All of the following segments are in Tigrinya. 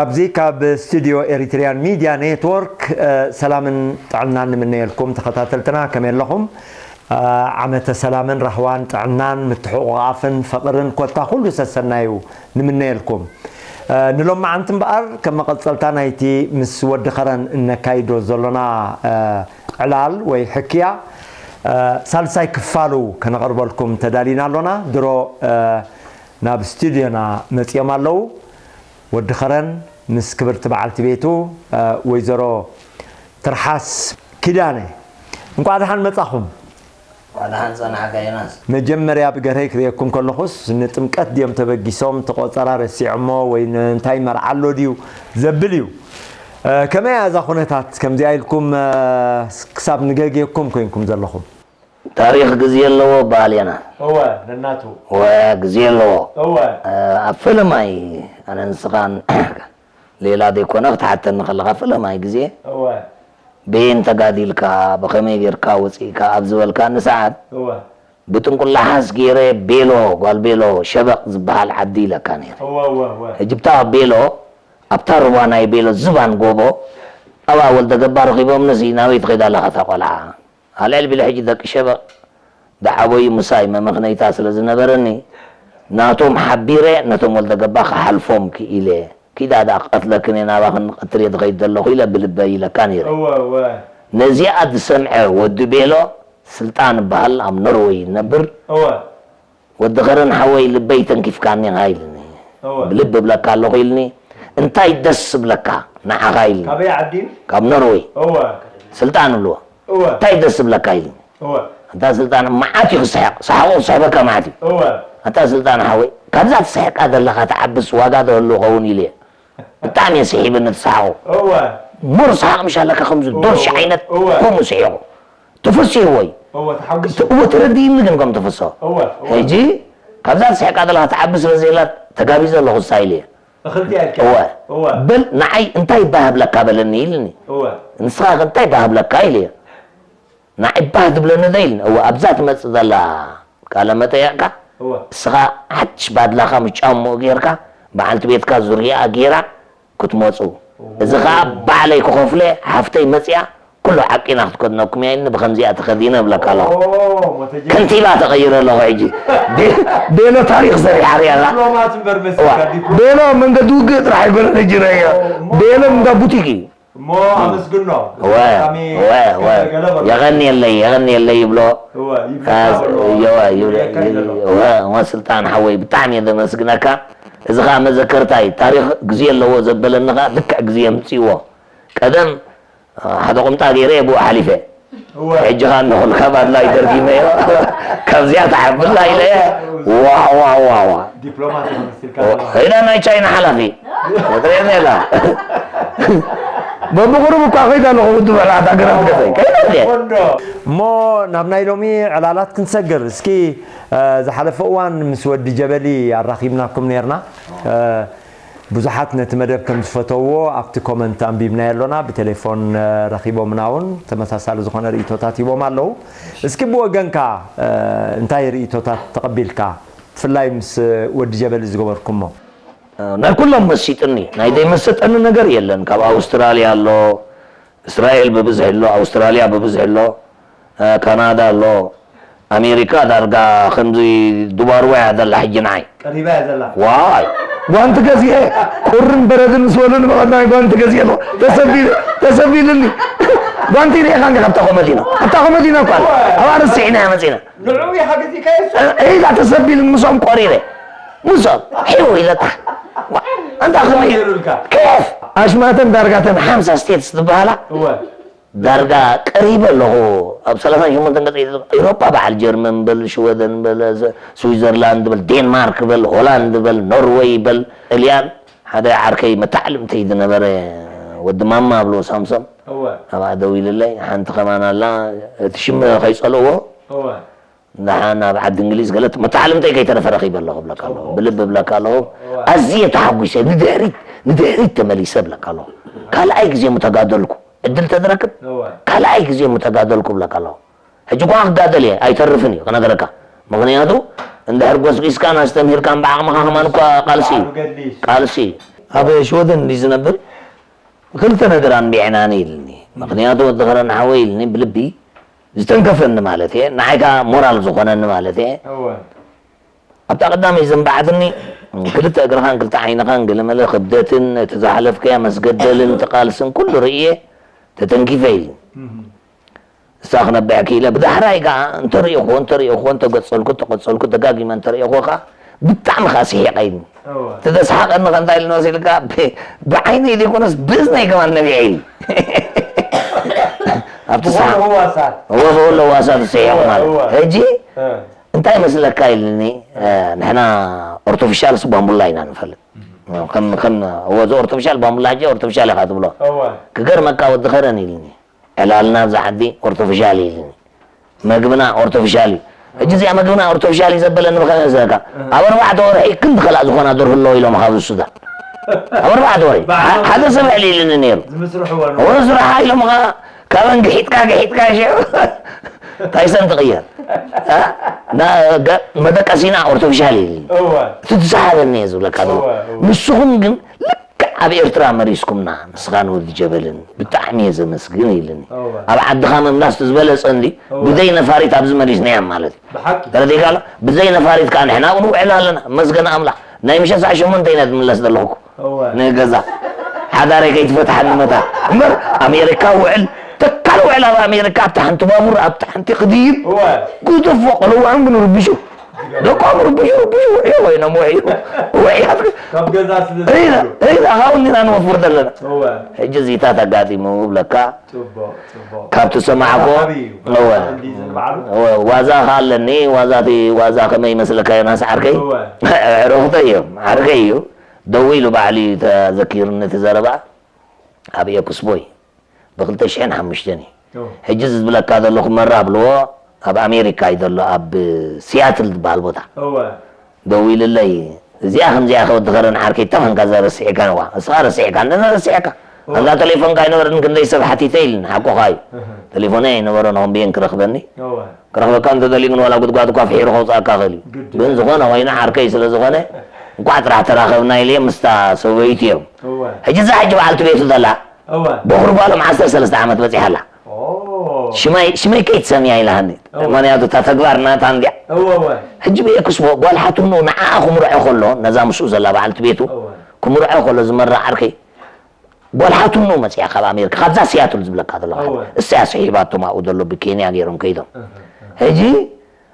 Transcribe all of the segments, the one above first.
ኣብዚ ካብ ስቱድዮ ኤሪትሪያን ሚድያ ኔትወርክ፣ እ፣ ሰላምን ጥዕናን ንምነየልኩም ተኸታተልትና፣ ከመይ ኣለኹም? እ፣ ዓመተ ሰላምን ራህዋን ጥዕናን ምትሕቑቓፍን ፍቕርን ኮታ ኩሉ ሰሰናዩ ንምነየልኩም። እ፣ ንሎማዓንቲ እምበኣር ከም መቐጸልታ ናይቲ ምስ ወዲ ኸረን እነካይዶ ዘሎና፣ እ፣ ዕላል ወይ ሕክያ፣ እ፣ ሳልሳይ ክፋሉ ከነቕርበልኩም ተዳሊና ኣሎና። ድሮ፣ እ፣ ናብ ስቱድዮና መጺኦም ኣለዉ። ወዲ ኸረን ምስ ክብርቲ በዓልቲ ቤቱ፣ እ፣ ወይዘሮ ትርሓስ ኪዳነ። እንቋዕ ደሓን መጻኹም። እንቋዕ ደሓን ጸናሕካ ዮናስ። መጀመርያ ብገርሀይ ክርእየኩም ከለኹስ ንጥምቀት ድዮም ተበጊሶም፣ እቲ ቆጸራ ረሲዖሞ ወይ ን-፣ እንታይ መርዓ ኣሎ ድዩ ዘብል እዩ። እ፣ ከመይ እያ እዛ ኩነታት? ከምዚኣ ኢልኩም፣ እ፣ ክሳብ ንገግየኩም ኮይንኩም ዘለኹም። ታሪኽ ግዜ ኣለዎ በሃል ዮናስ። እወ፣ ነናቱ። እወ፣ ግዜ ኣለዎ። እወ። እ፣ ኣብ ፈለማይ ኣነ ንስኻን ሌላ ዘይኮነ ክትሓተኒ ከለኻ፣ ፈለማይ ግዜ እወ። በየን ተጋዲልካ፣ ብኸመይ ጌርካ ወፂእካ ኣብ ዝበልካኒ ሰዓት፣ እወ። ብጥንቁላሓስ ገይረ ቤሎ፣ ጓል ቤሎ፣ ሸበቕ ዝበሃል ዓዲ ኢለካ ነይረ። እወ፣ እወ፣ እወ። ሕጂ ብታ ቤሎ፣ ኣብታ ሩባ ናይ ቤሎ ዝባን ጎቦ፣ ኣብኣ ወልደ ገባ ረኺቦምንሲ፣ ናበይ ትኸይድ ኣለኻ እታ ቆልዓ? ኣልዕል ቢለ ሕጂ ደቂ ሸበቕ ዝዓበዩ ምሳይ መመኽነይታ ስለ ዝነበረኒ፣ ናቶም ሓቢረ ነቶም ወልደ ገባ ክሓልፎም ክኢለ፣ ኪዳ ደኣ ክቐትለክን እየ፣ ናባኽን ክቐትል እየ ዝኸይድ ዘለኹ ኢለ ብልበይ ኢለካ ነይረ። እወ፣ እወ። ነዚኣ ዝሰምዐ ወዲ ቤሎ፣ ስልጣን እበሃል፣ ኣብ ኖርወይ ይነብር። እወ። ወዲ ኸረን ሓወይ ልበይ ተንኪፍካኒ ኢኻ ኢልኒ። እወ። ብልቢ እብለካ ኣለኹ ኢልኒ። እንታይ ደስ ዝብለካ ንዓኻ ኢልኒ። ካበይ ዓዲ እዩ? ካብ ኖርወይ። እወ። ስልጣን እብልዎ። እወ። እንታይ ደስ ዝብለካ ኢልኒ። እወ። ኣንታ ስልጣን መዓት እዩ ክስሕቕ። ሰሓቑ ክስሕበካ መዓት እዩ። እወ። ኣንታ ስልጣን ሓወይ ካብዛ ትስሕቃ ዘለኻ ትዓብስ ዋጋ ዶ ህሉ ኸውን ኢለ እየ። ብጣዕሚ እየ ስሒብኒ እቲ ሰሓቑ። እወ። ሙር ሰሓቕ ምሽ ኣለካ ከምዚ እወ፣ ዶርሺ እወ፣ ዓይነት እወ። ከምኡ ስሒቑ። ተፈሲሕዎ እዩ። እወ፣ ተሓጒሱ። እወ፣ ተረዲእኒ ግን ከም ተፈስሖ። እወ፣ እወ። ሕጂ ካብዛ ትስሕቃ ዘለኻ ትዓቢ ስለ ዘላ ተጋቢዘ ኣለኹ ስታይል እየ። እኽልቲ ኣይልካ። እወ። እወ። በል ንዓይ እንታይ ይባሃብለካ በለኒ ኢልኒ። እወ። ንስኻ ከ እንታይ ይባሃብለካ ኢለ እየ። ንዓይ ባህ ትብለኒ ዶ ኢልኒ። እወ፣ ኣብዛ ትመጽእ ዘላ ቃለ መጠየቕካ እወ። እስኻ ሓድሽ ባድላኻ ምስ ጫምኡ ጌርካ በዓልቲ ቤትካ ዙርያኣ ጌራ ክትመጹ። እዚ ኸኣ ባዕለይ ክኸፍሎ እየ፣ ሓፍተይ መጺኣ ኩሉ ዓቂና ክትከድነኩም እያ ኢልኒ፣ ብኸምዚኣ ተኸዲነ እብለካ ኣለኹ። ኦ፣ ሞተጀ- ከንቲባ ተቐይረ ኣለኹ ሕጂ። ቤ-፣ ቤሎ ታሪኽ ሰሪሓ ሪኣኻ። ዲፕሎማት እምበር መሲልካ፣ እዋ፣ ዲፕሎማት። ቤሎ መንገዲ ውግእ ጥራሕ ኣይኮነን ሕጂ ረእዮ። ኦ፣ እሞ ቤሎ እንዳ ቡቲክ እዩ። እሞ ኣመስግኖ። እወ፣ ኣጋጣሚ እወ፣ እወ። ገለ በሎ። የቐንየለይ፣ የቐንየለይ ይብሎ። እወ፣ ይብለካ ኻስ-፣ በሎ። የወ፣ ይብለ-፣ ይብለካ ይብሎ። እወ፣ እወ፣ ስልጣን ሓወይ ብጣዕሚ እየ ዘመስግነካ። እዚ ኸኣ መዘከርታ እዩ። ታሪኽ ግዜ ኣለዎ ዘበለኒ ኸኣ ልክዕ ግዜ የምጽእዎ። ቀደም፣ አ፣ ሓደ ቁምጣ ገይረ እየ ብኡ ሓሊፈ። እወ። ሕጂ ኸኣ እንዳ ኹልካ ባድላይ ደርጊመዮ። ካብዚኣ ትዓብላ ኢለ እየ። ዋ፣ ዋ፣ ዋ፣ ዋ። ዲፕሎማት መሲልካ ኦ፣ ኣለኻ። ኸይዳ ናይ ቻይና ሓላፊ። ወጥሬ ሜላ። በብቑሩብ እኳ ኸይዳ ኣለኹ ውድብ ሕወሓት ሃገራት ገዛይ። ከይዳ እየ። ወንዶ። እሞ ናብ ናይ ሎሚ ዕላላት ክንሰግር። እስኪ፣ እ፣ ዝሓለፈ እዋን ምስ ወዲ ጀበሊ ኣራኺብናኩም ኔርና። እ፣ ብዙሓት ነቲ መደብ ከም ዝፈተውዎ ኣብቲ ኮመንት ኣንቢብናዮ ኣሎና። ብቴሌፎን፣ እ፣ ረኺቦምና እውን ተመሳሳሊ ዝኾነ ርእይቶታት ሂቦም ኣለዉ። እስኪ ብወገንካ፣ እ፣ እንታይ ርእይቶታት ተቐቢልካ? ብፍላይ ምስ ወዲ ጀበሊ ዝገበርኩሞ። ናይ ኩሎም መሲጥኒ፣ ናይ ዘይመሰጠኒ ነገር የለን። ካብ ኣውስትራልያ ኣሎ፣ እስራኤል ብብዝሒ ኣሎ፣ ኣውስትራልያ ብብዝሒ ኣሎ፣ እ፣ ካናዳ ኣሎ፣ ኣሜሪካ ዳርጋ ከምዚ ዱባርዋ እያ ዘላ ሕጂ ንዓይ። ቀሪባ እያ ዘላ። ዋይ! ጓንቲ ገዚኤ፣ ቁርን በረድን ምስ በሉኒ፣ መቐናይ ጓንቲ ገዚኤ ኣለኹ። ተሰቢሉ-፣ ተሰቢሉኒ። ጓንቲ ርኢኻ እንዲኻ ኣብታ ኮመዲኖ? ኣብታ ኮመዲኖ እኮ ኣላ። ኣብኣ ረሲዕናያ መጺና። ንዕኡ ኢኻ ገዚእካዮ እሱ? እ-፣ ኢላ ተሰቢሉኒ፣ ምስኦም ቆሪረ። ምስኦም ሒው ኢለታ። ዋ፣ ኣንታ ከመይ ገይሩልካ? ኬፍ! ኣሽማተን ዳርጋተን ሓምሳ ስቴትስ ዝበሃላ እወ። ዳርጋ ቀሪበ ኣለኹ። ኣብ ሰላሳን ሸሞንተን ገጽ ኢሮጳ በዓል ጀርመን በል፣ ሽወደን በል፣ ስ-፣ ስዊዘርላንድ በል፣ ዴንማርክ በል፣ ሆላንድ በል፣ ኖርወይ በል፣ ጥልያን። ሓደ ዓርከይ መታዕልምተይ ዝነበረ ወዲ ማማ ኣብልዎ ሳምሶም እወ። ኣብኣ ደው ኢልለይ። ሓንቲ ከማን ኣላ፣ እቲ ሽም ከይጸልእዎ። እወ። ደሓን ኣብ ዓዲ እንግሊዝ ገለ መተዓልምተይ ከይተረፈ ረኺበ ኣለኹ እብለካ ኣለኹ። እወ። ብልቢ እብለካ ኣለኹ። እወ። ኣዝየ ተሓጒሰ። ንድሕሪት፣ ንድሕሪት ተመሊሰ እብለካ ኣለኹ። ካልኣይ ግዜ ምተጋደልኩ። ዕድል ተዝረክብ፣ እወ። ካልኣይ ግዜ ምተጋደልኩ እብለካ ኣለኹ። ሕጂ እኳ ክጋደል እየ፣ ኣይተርፍን እዩ፣ ክነግረካ። ምኽንያቱ፣ እንድሕር ጎስጒስካን ኣስተምሂርካን ብዓቕምኻ ከማን እኳ ቃልሲ እዩ። ባዕሉ ገድሊ እዩ። ቃልሲ እዩ። ኣብ ሽወደን እንዲ ዝነብር ክልተ ነገር ኣንቢዕናኒ ኢልኒ። ምኽንያቱ ወዲ ኸረን ሓወይ ኢልኒ ብልቢ ዝተንከፈኒ ማለት እየ። ንዓይ ከኣ ሞራል ዝኾነኒ ማለት እየ። እወ። ኣብታ ቀዳመይ ዘንባዓትኒ ክልተ እግርኻን ክልተ ዓይንኻን ገለመለ ክብደትን እቲ ዝሓለፍካዮ መስገደልን እቲ ቃልስን ኩሉ ርእየ ተተንኪፈ ኢልኒ። እሳ ክነብዕ ክኢለ ብዳሕራይ ከኣ እንተርእኹዎ እንተርእኹዎ እንተገጸልኩ እንተቆጸልኩ ደጋጊመ እንተርእኹዎ ከኣ ብጣዕሚ ከኣ ስሒቐ ኢልኒ። እወ። እቲ ዘስሓቐኒ ከ እንታይ ኢልኒ መሲልካ ብ-፣ ብዓይነይ ዘይኮነስ ብእዝነይ ከማን ነቢዐ ኢልኒ። ኣብቲ ብኹሉ ሰሓቕ ህዋሳት። እወ፣ ብኹሉ ህዋሳት ስሒቑ እወ፣ ማለት እወ። ሕጂ እ። እንታይ መስለካ ኢልኒ፣ እ፣ ንሕና ኦርቶፊሻልስ ባምቡላ ኢና ንፈልጥ። ከም፣ ከም፣ እወ፣ እዚ ኦርቶፊሻል ባምቡላ ሕጂ ኦርቶፊሻል ኢኻ ትብሎ። እወ። ክገርመካ ወዲ ኸረን ኢልኒ። ዕላልና ኣብዚ ዓዲ ኦርቶፊሻል ኢልኒ። መግብና ኦርቶፊሻል እዩ። ሕጂ እዚኣ መግብና ኦርቶፊሻል እዩ ዘበለኒ ብኸመይ መስለካ? እ። ኣብ ኣርባዕተ ወርሒ ክንዲ ከላእ ዝኾና ደርሁ ኣለዎ ኢሎም ካብ ሱዳን። ኣብ ኣርባዕተ ወርሒ። ብዓል ሓደ ሰብ ዕል ኢልኒ ነይሩ። ዝምስርሕዎ ነው። እወ፣ ስራሓ ኢሎም ኸዓ ካበን ግሒጥካ፣ ግሒጥካ ሽዑ ታይሰን ትቕየር። እ? ና-፣ ገ-፣ መደቀሲና ኦርቶፊሻል ኢልኒ። እወ። እቲ ዝሰሓበኒ እየ ዝብለካ ዘለኹ። እወ፣ እወ። ንስኹም ግን ልክዕ ኣብ ኤርትራ መሪስኩምና፣ ንስኻን ወዲ ጀበልን። ብጣዕሚ እየ ዘመስግን ኢልኒ። እወ። ኣብ ዓድኻ ምምላስ እቲ ዝበለጸ እንዲ፣ እወ። ብዘይ ነፋሪት ኣብዚ መሊስናዮም ማለት እዩ። ብሓቂ። ተረዲእካ ኣሎ? ብዘይ ነፋሪት ከኣ ንሕና እውን ውዕል ኣለና። መስገን ኣምላኽ። ናይ ምሸት ሰዓት ሸሞንተ ኢና ዝምለስ ዘለኹ። እወ። ንገዛ። ሓዳረይ ከይትፈትሓኒ መታ። እምበር ኣሜሪካ ውዕል፣ ተካል ውዕል ኣብ ኣሜሪካ ኣብታ ሓንቲ ባቡር፣ ኣብታ ሓንቲ ክድይብ፣ እወ። ግደፎ፣ ቆለውዖም ግን ርብሹ። ደቆም ርብሹ፣ ርብሹ፣ ውዕዮ ኮይኖም፣ ውዕዮ። ውዕያት። ካብ ገዛ ስለ እይ፣ ዝውዕሉ። እይ፣ ካብኡ ኢና ንወፍር ዘለና። እወ። ሕጂ እዚታት ኣጋጢሙ ብለካ። ጽቡቕ፣ ጽቡቕ። ካብ ትሰማዕኮ፣ ዓቢ እዩ። እወ። እንዲ ዝብል በዓሉ። እወ፣ ዋዛ ከ ኣለኒ፣ ዋዛ እቲ፣ ዋዛ ከመይ ይመስለካ ዮናስ ዓርከይ? እወ። ዕሩኽተይ እዮም፣ ዓርከይ እዩ። ደዊሉ ባዕሉ እዩ ተዘኪሩኒ እቲ ዘረባ። ኣብ ኤክስፖ እዩ። ብክልተ ሽሕን ሓሙሽተን እዩ። እወ። ሕጂ እዚ ዝብለካ ዘለኹ መራ ብልዎ፣ ኣብ ኣሜሪካ እዩ ዘሎ፣ ኣብ ሲያትል ዝበሃል ቦታ። እወ። ደዊሉለይ፣ "እዚኣ ከምዚኣ ከ ወዲ ከረን ዓርከይ፣ ተመንካ እዛ ረሲዕካ ነዋ?" "እስኻ ረሲዕካ፣ ንሕና ረሲዕካ። እወ። ከምዛ ቴሌፎንካ ኣይነበረን፣ ክንደይ ሰብ ሓቲተ?" ኢልኒ። "ሓቁኻ እዩ። እህ። ቴሌፎነይ ኣይነበረን፣ ኾምብየን ክረኽበኒ። እወ። ክረኽበካ እንተደልዩ ግን ዋላ ጉድጓድ እኳ ፍሒሩ ከውፅኣካ ይኽእል እዩ። ግድ ግን እዩ። ዝኾነ ኮይኑ ዓርከይ ስለ ዝኾነ፣ እንኳዕ ጥራሕ ተራኸብና" ኢለ ምስታ ሰበይቲ እዮም። እወ። ሕጂ እዛ ሕጂ በዓልቲ ቤቱ ዘላ፣ እወ። በኹሪ ጓሎም ዓሰርተ ሰለስተ ዓመት በፂሓ ኣላ። ኦ። ሽመይ፣ ሽመይ ከይትሰምያ ኢላሃኒ። እወ። ምኽንያቱ እታ ተግባር ናታ እንድያ። እወ፣ እወ። ሕጂ ብኤክስፖ ጓል ሓትኖ ንዓኣ ክምርዖ ከሎ፣ ነዛ ምስኡ ዘላ በዓልቲ ቤቱ እወ። ክምርዖ ከሎ ዝመርዓ ዓርከይ፣ ጓል ሓትኖ መፂኣ ካብ ኣሜሪካ፣ ካብዛ ሲያትል ዝብለካ ዘለኹ እወ። ሓትኖ። እሳያ ስሒባቶም ኣብኡ ዘሎ ብኬንያ ገይሮም ከይዶም። እህ፣ እህ። ሕጂ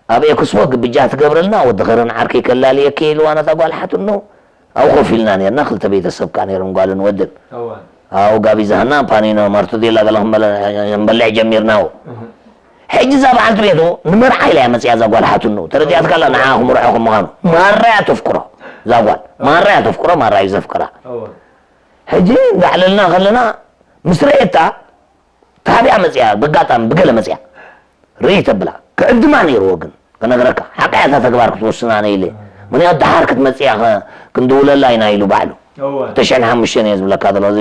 ኣብ ኤክስፖ ግብጃ ትገብረልና፣ ወዲ ኸረን ዓርከይ ከላልየኪ ኢልዋ ነታ ጓል ሓትኖ። ኣብኡ ኮፍ ኢልና ኔርና፣ ክልተ ቤተሰብ ከኣ ኔሮም፣ ጓልን ወድን። እወ። ኣብኡ ጋቢዛህና፣ ፓኒኖ፣ ማርቶዴላ ገለ ክንበለ-፣ ክንበልዕ ጀሚርና። እህ። ሕጂ እዛ በዓልቲ ቤቱ ንመርዓ ኢላ እያ መጺኣ፣ እዛ ጓል ሓትኑ። ተረዲኣትካ ኣላ፣ ንዓ ክምርዖ ከም ምዃኑ። ማራ እያ ተፍቅሮ፣ እዛ ጓል። ማራ እያ ተፍቅሮ፣ ማራ እዩ ዘፍቅራ። እወ። ሕጂ እንዳዕለልና ከለና፣ ምስ ረኤታ፣ ተሃቢኣ መጺኣ፣ በጋጣሚ ብገለ መጺኣ። ርኢ ተብላ። ክዕድማ ነይርዎ ግን፣ ክነግረካ። ሓቃ እያ እታ ተግባር ክትወስን ኣነ ኢለ። ምኽንያቱ ደሓር ክትመጽእ እያ፣ ከ-፣ ክንድውለላ ኢና ኢሉ ባዕሉ። እወ። ክልተ ሽሕን ሓሙሽተን እየ ዝብለካ ዘሎ። እዚ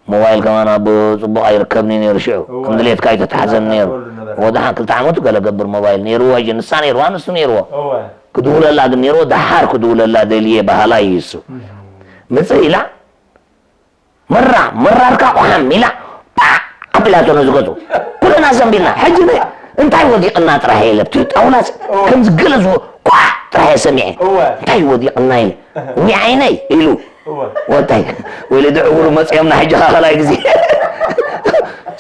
ሞባይል ከማን ኣብ ጽቡቕ ኣይርከብን እዩ ነይሩ ሽዑ። እወ። ከም ድሌትካ ኣይተተሓዘን ነይሩ። ክልተ ዓመት እወ፣ ደሓን ክልተ ዓመቱ ገለ ገብር ሞባይል ነይርዎ፣ ሕጂ ንሳ ነይርዋ፣ ንሱ ነይርዎ። እወ። ክድውለላ ግን ነይርዎ፣ ደሓር ክድውለላ ደልየ በሃላይ እዩ እሱ። እም። ምጽእ ኢላ፣ መራ፣ መራርካ ቆሓም ኢላ፣ ፓዕ ኣቢላቶ ነዚ ገጹ። ኩልና ሰንቢድና። ሕጂ ነ-፣ እንታይ ወዲቕና ጥራሕ እየ ኢለ፣ ኣብቲ ጣውላ ሲ-፣ እወ። ከምዚ ገለ ዝዎ-፣ ኳዕ ጥራሕ እየ ሰሚዐ። እወ። እንታይ ወዲቕና ኢለ፣ እህ። እኒ ዓይነይ ኢሉ። እወ። ወታይ፣ ወይለ ድዕውሩ መጺኦምና ሕጂ ኸ ካልኣይ ግዜ።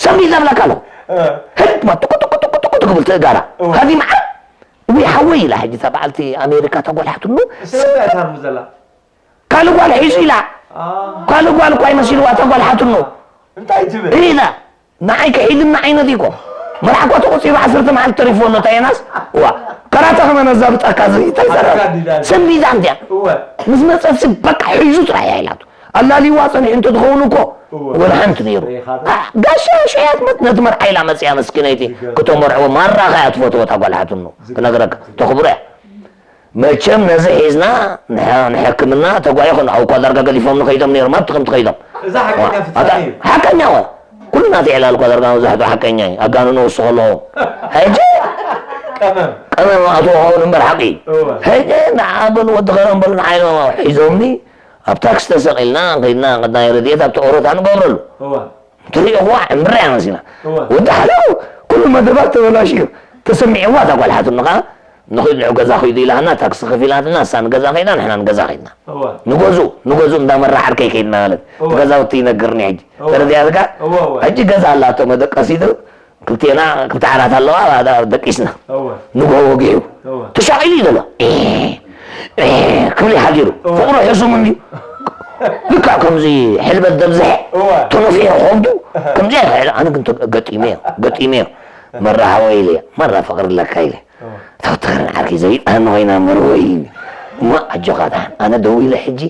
ሰንቢድ ዘብለካ ኣለኹ። እህ። ህድማ ጥቁ፣ ጥቁ፣ ጥቁ፣ ጥቁ ትብል ትእጋራ። እወ። ሃዲማ፣ ውይ ሓወይ ኢላ ሕጂ እታ በዓልቲ ኣሜሪካ እታ ጓል ሓትኑ። ስለምንታይ እያ ትሃርሙ ዘላ? ካልእ ጓል ሒዙ ኢላ። አ። ካልእ ጓል እኳ ይመሲልዋ እታ ጓል ሓትኖ። እንታይ ትብል? ኢላ። ንዓይ ክሒድና ዓይነት እኮ። መርዓ እኳ ተቆጺሩ ዓሰርተ መዓልቲ ተሪፍዎ ኣሎ፣ እንታይ ዮናስ? እዋ። ከራተ ከመ ነዛ ብጣካ እዚ እንታይ ዘረባ? ኣካዲዳ። ሰንቢዳ እንድያ። እወ። ምስ መጸት ሲ በቃ ሒዙ ጥራይ እያ ኢላቶ። ኣላልይዋ ጸኒሑ እንተትኸውን እኮ እወ። ወላ ሓንቲ ነይሩ። ሪኻ ዶ? አ፣ ጋሻ ሽያት መት-፣ ነቲ መርዓ ኢላ መጽያ መስኪነይቲ ይገርም። ክተመርዕዎ ማራ ከያ ትፈትዎ እታ ጓል ሓትኖ። ዝገርም። ክነግረካ። ተኽብሮ እያ። መቸም ነዚ ሒዝና ንሐ-፣ ንሕክምና ተጓይኹ ንዓው እኳ ዳርጋ ገዲፎም ንኸይዶም ነይሮም፣ ኣብቲ ከምቲ ከይዶም። እዛ ሓቀኛ ዋ፣ ፍጻሜ ኣታ-፣ እዩ። ሓቀኛ ወ። ኩሉ ናተይ ዕላል እኳ ዳርጋ መብዛሕትኡ ሓቀኛ እዩ። ኣጋንኖ ወስኹ ኣለኹ። ሕጂ ቀመም። ቀመም ኣትዎ ኸውን እምበር ሓቂ እዩ። እወ። ሕጂ ንዓ በሉ ወዲ ኸረን በሉ ንዓይ ኢሎም ሒዞምኒ። ኣብ ታክሲ ተሰቒልና ከይድና፣ ናይ ረድኤት ኣብቲ ኦሮታ ንገብረሉ። እወ። ትሪእዋ ዕምራ እያ መሲላ። እወ። ወዲ ሓላው ኩሉ መደባት ተበላሽዩ። ተሰሚዕዋ እታ ጓል ሓትኑ ከኣ፣ "ንኺድ ንዑ ገዛ ኺዱ" ኢላትና፣ ታክሲ ከፊላትና፣ እሳ ንገዛ ከይዳ፣ ንሕና ንገዛ ከይድና። እወ። ንገዝኡ፣ ንገዝኡ እንዳ መራ ዓርከይ ከይድና ማለት። እወ። ገዛውቲ ይነግርኒ ሕጂ። እወ። ተረዲኣትካ? እወ፣ እወ። ሕጂ ገዛ ኣላቶ መደቀሲት፣ ክልቴና ክልተ ዓራት ኣለዋ፣ ኣዳ ደቂስና። እወ። ንግሆ ወጊሑ። እወ። ተሻቒሉ እዩ ዘሎ። ኤ፣ ኤ፣ ክብል እዩ ሓዲሩ። እወ። ፍቕሩ ሕሱም እንድዩ። ልክዕ ከምዚ ሕልበት ደብዝሐ። እወ። ተነፊሑ ከብዱ። እህ። ከምዚ ኣይክእል። ኣነ ግን ተ-፣ ገጢመዮ፣ ገጢመዮ። መራ ሓወይ ኢለ፣ መራ ፍቕሪ ኣለካ ኢለ። እወ። ተወተኸን ዓርከይ ዘቢጣኒ ኮይና መርወይ። እሞ ኣጆኻ ደሓን። ኣነ ደው ኢለ ሕጂ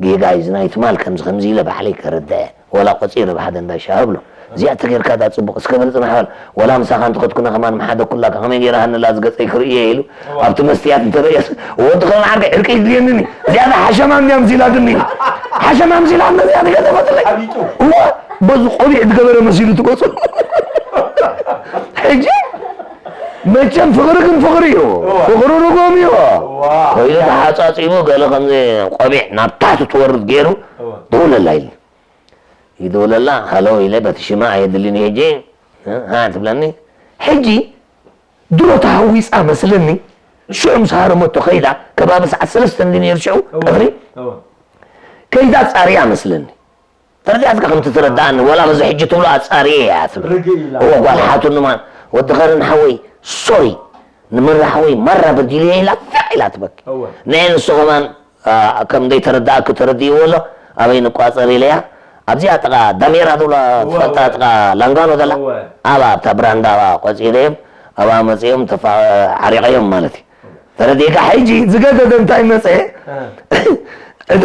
ጌጋ እዩ፣ እዚ ናይ ትማል ከምዚ ከምዚ ኢለ ባዕለይ ከርድዐ፣ ወላ ቆጺረ ብሓደ እንዳ ሻሂ እብሎ። እዚኣ ተጌርካ ዳ ጽቡቕ፣ እስከ በል ጽናሕ በል፣ ወላ ምሳኻ እንተኸድኩና ከማን ምሓደኩላካ፣ ከመይ ገይራ ሃንላ ዝገጸይ ክርእየ ኢሉ፣ እዋ። ኣብቲ መስትያት እንተርእየስ፣ ወዲ ኸም ዓርከይ ዕርቂ ይድልየኒ፣ እዚኣ ዳ ሓሸማ እንድያ ምሲላትኒ፣ ሓሸማ ምሲላትና እዚኣ ተገጠመትለይ። ሓቢጡ። እዋ፣ በዚ ቆቢዕ ዝገበረ መሲሉ ትገጹ። ሕጂ መቸም ፍቕሪ ግን ፍቕሪ እዩ። እዋ። ፍቕሪ ርጉም እዩ። እዋ። ኮይኑ ተሓጻጺቡ ገለ ከምዚ ቆቢዕ ናብ ታሕቲ ትወርድ ገይሩ እዋ። ደውለላ ኢሉ። ይደውለላ፣ ሃሎ ኢለ፣ በቲ ሽማ ኣየድልን እዩ ሕጂ። ሃ ትብለኒ። ሕጂ ድሮ ተሃዊጻ መስለኒ። ሽዑ ምስ ሃረመቶ ከይዳ፣ ከባቢ ሰዓት ሰለስተ እንዲ ነይሩ ሽዑ እዋ። ቀትሪ። እዋ። ከይዳ ጻርያ መስለኒ። ተረዲኣትካ ከምቲ ትረድኣኒ፣ ወላ በዚ ሕጂ ትብሎ ኣጻርየ እያ ትብል። ርግእ ኢላ። እወ፣ ጓል ሓትኑ ማን፣ ወዲ ኸረን ሓወይ፣ ሶሪ፣ ንምራ ሓወይ፣ ማራ በዲለዮ ኢላ፣ ፊዕ ኢላ ትበኪ። እወ። ንኤ ንሱ ኸማን፣ ኣ፣ ከም ዘይተረድኣኪ ተረዲእዎ ኣሎ፣ ኣበይ ንቋጸር ኢለያ፣ ኣብዚኣ ጥቓ ዳሜራ ትብላ እወ፣ ትፈልጣ፣ እወ። ጥቓ ላንጋኖ ዘላ፣ እወ። ኣብኣ፣ ኣብታ ብራንዳ ኣብኣ ቆጺረዮም፣ ኣብኣ መጺኦም ተፋ-፣ ዓሪቐዮም ማለት እዩ። ተረዲእካ? ሕጂ ዝገደደ እንታይ መጸ? እ። እቲ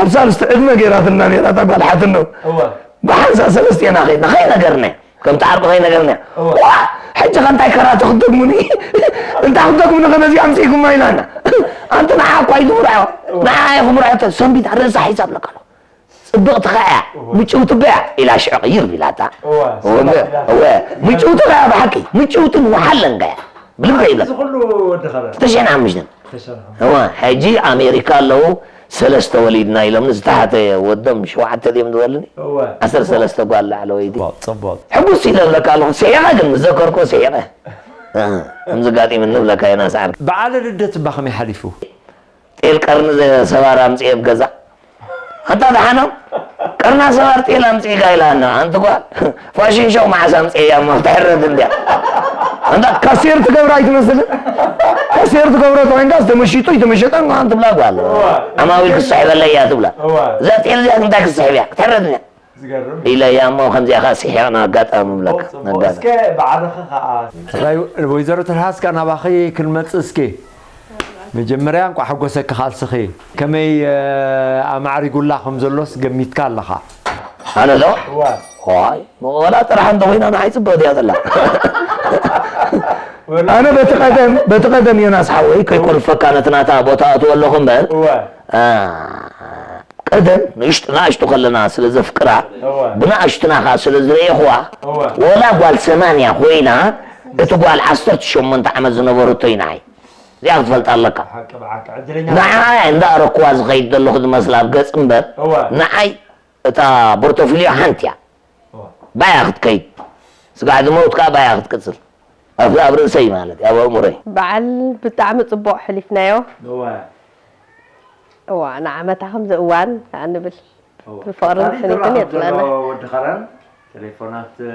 ኣብ ሳልስቲ ዕድመ ገይራትና ነይራ እታ ጓል ሓትኖ። እወ። ብሓንሳእ ሰለስቴና ኸይድና፣ ኸይነገርና፣ ከምቲ ዓርኩ ኸይነገርና። እወ። ዋ! ሕጂ ኸ እንታይ ከራተ ክትደግሙኒ? እንታይ ክትደግሙኒ ኸ ነዚ ኣምጺእኩማ ኢላና? ኣንቲ ንዓ እኳ ኣይትምርዖ። እወ። ንዓ ኢኹም ምርዖ፣ ሰንቢታ ርእሳ ሒዛ ብለካ ኣለኹ። ጽብቕቲ ኸኣ እያ፣ እወ። ምጭውቲ እባ እያ ኢላ ሽዑ ቅይር ኢላታ። እወ፣ እወ፣ ጽብቕቲ እያ። እወ፣ ምጭውቲ ኸኣ ብሓቂ፣ ምጭውትን ወሓለን ከኣ እያ። ብልበይ ይብለካ። እዚ ኩሉ ወዲ ኸረን? ክልተ ሽሕን ሓሙሽተን። ክልተ ሽሕን ሓሙሽተን። እወ፣ ሕጂ ኣሜሪካ ኣለዉ፣ ሰለስተ ወሊድና ኢሎምኒ፣ ዝተሓተ ወዶም ሸውዓተ ድዮም ዝበሉኒ? እወ። ዓሰርተ ሰለስተ ጓል ላዕለወይቲ። ጽቡቕ፣ ጽቡቕ። ሕጉስ ኢለ እብለካ ኣለኹ፣ ስሒቐ ግን ምስ ዘከርኩ ስሒቐ። እ፣ ከምዚ ኣጋጢሙኒ እብለካ ዮናስ ዓርኪ። በዓለ ልደት እባ ከመይ ሓሊፉ? ጤል ቀርኒ ዘ-፣ ሰባር ኣምጽኤ ኣብ ገዛ። ኣንታ ደሓኖም፣ ቀርና ሰባር ጤል ኣምጺእካ ኢላና። ኣንቲ ጓል፣ ፋሽን ሾው መዓስ ኣምጽኤያ እሞ ትሕረድ እንድያ። ኣንታ ካሴር ትገብራ ኣይትመስልን? ካሴር ትገብሮ ተኾይንካ፣ ዝተመሺጡ ኣይተመሸጠን ምዃን ትብላ ጓል። ዓማዊል ክስሕበለይ እያ ትብላ። እዋ። እዛ ጤል እዚኣ እንታይ ክስሕብ እያ? ክትሕረድ እንድያ። ዝገርም። ኢለያ እሞ ከምዚኣ ኸዓ ስሒቕና ኣጋጣሚ እብለካ። ኦ፣ ጽቡቕ። ኣጋጣሚ። እስከ ባዕልኺ ኸዓ። ሕራይ ወይዘሮ ትርሃስ ከኣ ናባኺ ክንመጽእ እስኪ። መጀመርያ እንቋዕ ሓጎሰኪ ካልስኺ። ከመይ፣ እ፣ ኣማዕሪጉላ ከም ዘሎስ ገሚትካ ኣለኻ? ኣነ ዶ? እዋ። ዋይ፣ ወላ ጥራሕ እንተኾይና ንዓይ ጽብቕቲ እያ ዘላ። ወላ። ኣነ በቲ ቀደም፣ በቲ ቀደም ዮናስ ሓወይ፣ ከይኮርፈካ ነቲ ናታ ቦታ ኣእትወ ኣለኹ እምበር፣ እዋ። እ፣ ቀደም ንእሽቶ፣ ንኣሽቱ ከለና ስለ ዘፍቅራ፣ እወ። ብንኣሽቱና ኸኣ ስለ ዝረኤኹዋ፣ እወ። ወላ ጓል ሰማንያ ኮይና፣ እቲ ጓል ዓሰርተ ሸሞንተ ዓመት ዝነበረቶ እዩ ንዓይ። እዚኣ ክትፈልጣ ኣለካ። ብሓቂ፣ ብሓቂ፣ ዕድለኛ። ንዓኣ እንዳ ኣረክዋ ዝኸይድ ዘለኹ ዝመስላ ኣብ ገጽ እምበር፣ እወ። ንዓይ እታ ፖርቶፊልዮ ሓንቲ እያ። እወ። ባያ ክትከይድ። ስጋዕ ዝመውት ከኣ ባያ ክትቅጽል። ኣብ፣ ኣብ ርእሰይ ማለት እዩ፣ ኣብ ኣእምሮይ። በዓል ብጣዕሚ ጽቡቕ ሕሊፍናዮ። እወ። እዋ፣ ንዓመታ ከምዚ እዋን ከኣ ንብል። እዋ። ብፍቕርን ታዲያ ስኒትን ይተባህ የጽለና። ዘሎ ወዲ ኸረን፣ ቴሌፎናት፣ እ?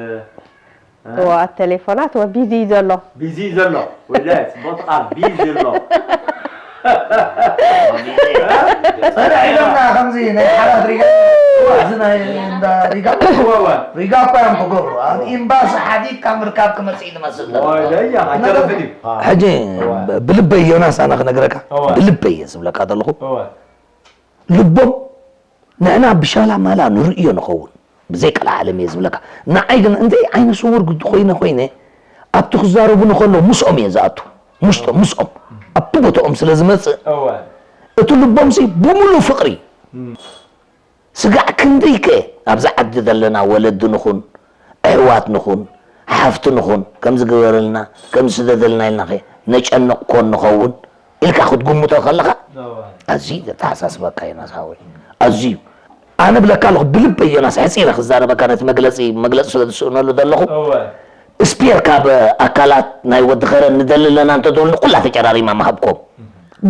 እዋ፣ ቴሌፎናት፣ እዋ፣ ቢዚ እዩ ዘሎ። ቢዚ እዩ ዘሎ። ወይለ፣ ጽቡቕ ቃል፣ ቢዚ ኣሎ። ጸንሕ ኢሎምና ከምዚ ናይ ሓራት ሪጋ፣ እዚ ናይ እንዳ ሪጋ። እዋ፣ እዋ። ሪጋ እኮ እዮም ክገብሩ። ኣብ ኤምባሲ ሓቲትካ ምርካብ ክመጽእ እዩ ዝመስል ዘሎ። ወይለ፣ እያ፣ ኣይተረፍን እዩ። ሕጂ እዋ። ብ-፣ ብልበይ ዮናስ ኣነ ክነግረካ፣ እዋ። ብልበይ እየ ዝብለካ ዘለኹ። እዋ። ልቦም ንሕና ብሻላ ማላ ንርእዮ ንኸውን። ብዘይ ቀልዓለም እየ ዝብለካ። ንዓይ ግን እንተይ ዓይነ ስውር ግዲ ኮይነ ኮይነ ኣብቲ ክዛረቡኒ ከለዉ ምስኦም እየ ዝኣቱ። ምስጦም፣ ምስኦም። ኣብቲ ቦታኦም ስለ ዝመጽእ እወ። እቲ ልቦምሲ ብምሉእ ፍቕሪ። እም። ስጋዕ ክንደይከ ኣብዛ ዓዲ ዘለና ወለዲ ንኹን፣ ኣሕዋት ንኹን፣ ሓፍቲ ንኹን፣ ከምዚ ግበረልና፣ ከምዚ ስደደልና ኢልናኸ ነጨንቕ ኮን ንኸውን ኢልካ ክትግምቶ ከለኻ፣ እወ። ኣዝዩ ዘተሓሳስበካ ዮናስ ሓወይ፣ ኣዝዩ። ኣነ ብለካ ኣለኹ፣ ብልበይ ዮናስ፣ ሕጺረ ክዛረበካ፣ ነቲ መግለጺ፣ መግለጺ ስለ ዝስእነሉ ዘለኹ፣ እወ ስፔር ካብ ኣካላት ናይ ወዲ ኸረን ንደሊ ኣለና እንተትብሉኒ፣ ኩላ ተጨራሪማ ምሃብኮም።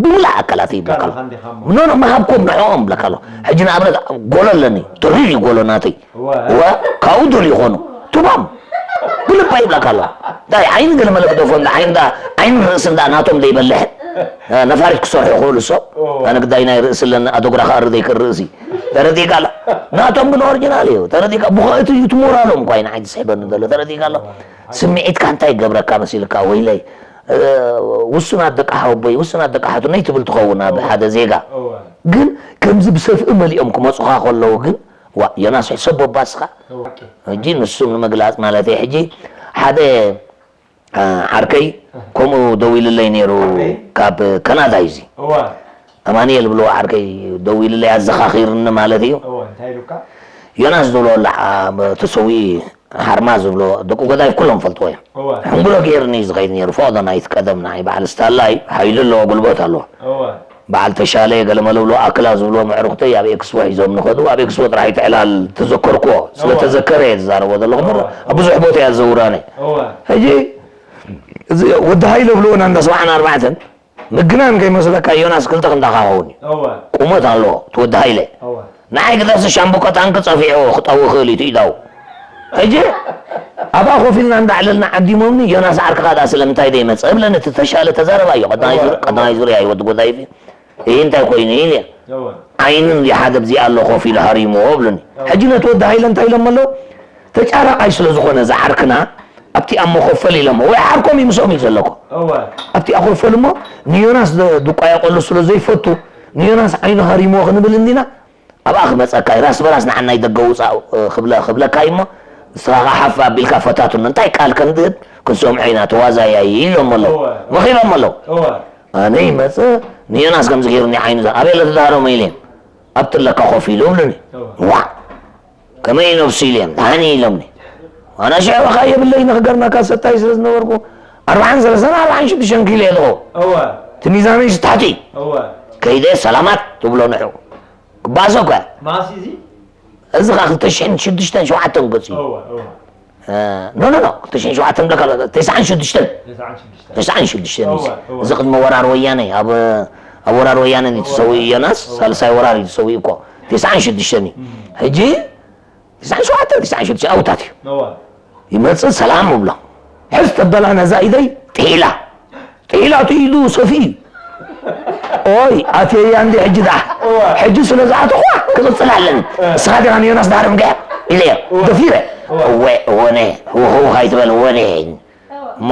ብምሉእ ኣካላት ይብለካ ኣለኹ። ካላኻ እንዲኻ እሞ ኖ ኖ፣ ምሃብኮም ንዕኦም ብለካ ኣለኹ። ሕጂ ንኣብነት ጎሎ ኣለኒ፣ ተሪር እዩ ጎሎ ናተይ። እወ ወ ካብኡ ደልዩ ይኾኑ። ቱባም ብልባ ይብለካ ኣለኹ። እንታይ ዓይኒ ገለ መለ ክደፎ እንዳ ዓይኒ እንዳ ዓይኒ ርእሲ እንዳ ናቶም ዘይበልሕ፣ እ፣ ነፋሪት ክሰርሑ ክኽእሉ ሰብ። እወ ኣነ ግዳይ ናይ ርእሲ ኣለኒ፣ ኣደጉራ ከኣሪ ዘይክእል ርእሲ። ተረዲእካ ኣሎ። ናቶም ግን ኦሪጂናል እዩ። ተረዲእካ፣ ብኸእቲ እዩ እቲ ሞራሎም እኳ እዩ ንዓይ ዝስሕበኒ ዘሎ። ተረዲእካ ኣሎ። ስምዒትካ እንታይ ይገብረካ መሲልካ፣ ወይለይ፣ እ፣ ውሱናት ደቂ ሓወቦይ፣ ውሱናት ደቂ ሓትነይ ትብል ትኸውን ኣብ ሓደ ዜጋ። እወ ግን ከምዚ ብሰፍኢ መሊኦም ክመጹኻ ከለዉ ግን፣ ዋ፣ ዮናስ ሕሰቦ ባስኻ። እወ ሕጂ ንሱም ንምግላጽ ማለት እዩ። ሕጂ ሓደ፣ እ፣ ዓርከይ ከምኡ ደዊልለይ ነይሩ፣ ካብ ካናዳ እዩ እዚ። እወ ኣማኑኤል ብሎ ዓርከይ ደዊልለይ ኣዘኻኺርኒ ማለት እዩ። እወ እንታይ ኢሉካ ዮናስ ዝብሎ ላ-፣ አ፣ ተሰዊኡ፣ ሃርማ ዝብሎ ደቂ ጎዳይ ኩሎም ፈልጥዎ እዮም። እወ ሕንጉሎ ገይርኒ እዩ ዝኸይድ ነይሩ። ፈቕዶ ናይቲ ቀደም ንዓይ በዓል ስታላ እዩ። ሓይሊ ኣለዎ፣ ጉልበት ኣለዎ። እወ በዓል ተሻለ ገለመለ ብሎ፣ ኣክላ ዝብሎ ምዕሩኽተይ ኣብ ኤክስፖ ሒዞም ንኸዱ። ኣብ ኤክስፖ ጥራሕ እዩ እቲ ዕላል ተዘከርክዎ። ስለ እወ ተዘከረ እየ ዝዛረቦ ዘለኹ እምበር እወ ኣብ ብዙሕ ቦታ እየ ዝዘውራነ። እወ ሕጂ እዚ ወዲ ሃይለ ብልዎ ኣንዳ ሰብዓን ኣርባዕተን ምግናን ከይመስለካ ዮናስ ክልተ ክንዳኻ ክኸውን እዩ። እወ ቁመት ኣለዎ እቲ ወዲ ሃይለ። እወ ንዓይ ግደፍሲ ሻምብቆ ታንኪ ጸፊዑ ክጠዊ ይኽእል እዩ እቲ ኢዳው። ሕጂ ኣብኣ ኮፍ ኢልና እንዳዕለልና ዓዲሞምኒ፣ ዮናስ ዓርክኻ ደኣ ስለምንታይ ዘይመጸ እብለኒ፣ እቲ ተሻለ ተዛረባዮ፣ ቀዳማይ ዙር-፣ ቀዳማይ ዙርያ እዩ ወዲ ጎዳይፍ። ይህ እንታይ ኮይኑ ኢለ። እወ ዓይንን የሓደ ብዚኣ ኣሎ ኮፍ ኢሉ ሃሪምዎ እብሉኒ። ሕጂ ነቲ ወዲ ሃይለ እንታይ ኢሎም ኣለዉ? ተጫራቃይ ስለ ዝኾነ ዝዓርክና ኣብቲ ኣብ መኾፈል ኢሎሞ፣ ወይ ዓርኮም እዩ ምስኦም እዩ ዘለኮ። እወ ኣብቲ ኣኾፈል እሞ ንዮናስ ደ-፣ ድቋየቆሉ ስለ ዘይፈቱ፣ ንዮናስ ዓይኑ ሃሪምዎ ክንብል እንዲና፣ ኣብኣ ክመጸካ እዩ፣ ራስ በራስ ንዓናይ ደገ ውጻእ፣ እ፣ ክብለ-፣ ክብለካ እዩ እሞ፣ ንስኻ ኸዓ ሓፍ ኣቢልካ ፈታትኖ፣ እንታይ ቃል ከም ድህብ ክንሰምዖ ኢና፣ ተዋዛያይ እዩ ኢሎም ኣለዉ። እወ። መኺሮም ኣለዉ። እወ ኣነ ይመጽእ፣ ንዮናስ ከምዚ ገይሩኒ ዓይኑ ዘ-፣ ኣበይ ኣሎ ተዳሃሮም ኢለ፣ ኣብቲ ኣለካ ኮፍ ኢሉ እብሉኒ። እወ ዋዕ! ከመይ ነብሱ ኢለ፣ ደሓን እዩ ኢሎምኒ። ኣነ ሽዑ ኸዓ የብለይ ንኽገርመካ ሰታይ ስለ ዝነበርኩ፣ ኣርባዓን ሰለስተን ኣርባዓን ሽዱሽተን ኪሎ እየ ዝኸውን። እወ እቲ ሚዛነይ ታሕቲ እዩ። እወ ከይደ ሰላማት ትብሎ ንዑ። ክባእሶ እኳ። መዓስ እዩ እዚ? እዚ ኸዓ ክልተ ሽሕን ሽዱሽተን ሸውዓተን ገጹ እዩ። እወ እወ እ፣ ኖ፣ ኖ፣ ኖ፣ ክልተ ሽሕን ሸውዓተን ብለካ ኣሎ፣ ተስዓን ሽዱሽተን። ተስዓን ሽዱሽተን ተስዓን ሽዱሽተን እዩ። እወ፣ እወ። እዚ ቅድሚ ወራር ወያነ፣ ኣብ፣ ኣብ ወራር ወያነ እዩ ተሰዊኡ ዮናስ፣ ሳልሳይ ወራር እዩ ተሰዊኡ እኮ። ተስዓን ሽዱሽተን እዩ። ሕጂ፣ ተስዓን ሸውዓተን፣ ተስዓን ሽዱሽተን ኣውታት እዩ። እወ ይመጽእ ሰላም እብሎ። ሕዝ ተበላ ነዛ ኢደይ፣ ጥሒላ። ጥሒላ እቲ ኢዱ ሰፊኡ እዩ። ኦይ፣ ኣትየያ እንዲ ሕጂ ደኣ። ሕጂ ስለ ዝኣተኹዋ ክቕጽል ኣለኒ። እስኻ ዲኻ ንዮናስ ዳሕሪ ምገያ? ኢለዮ። ደፊረ። እወ፣ እወ፣ ነ፣ ህውህው ካይትበል፣ እወ፣ ነ። እሞ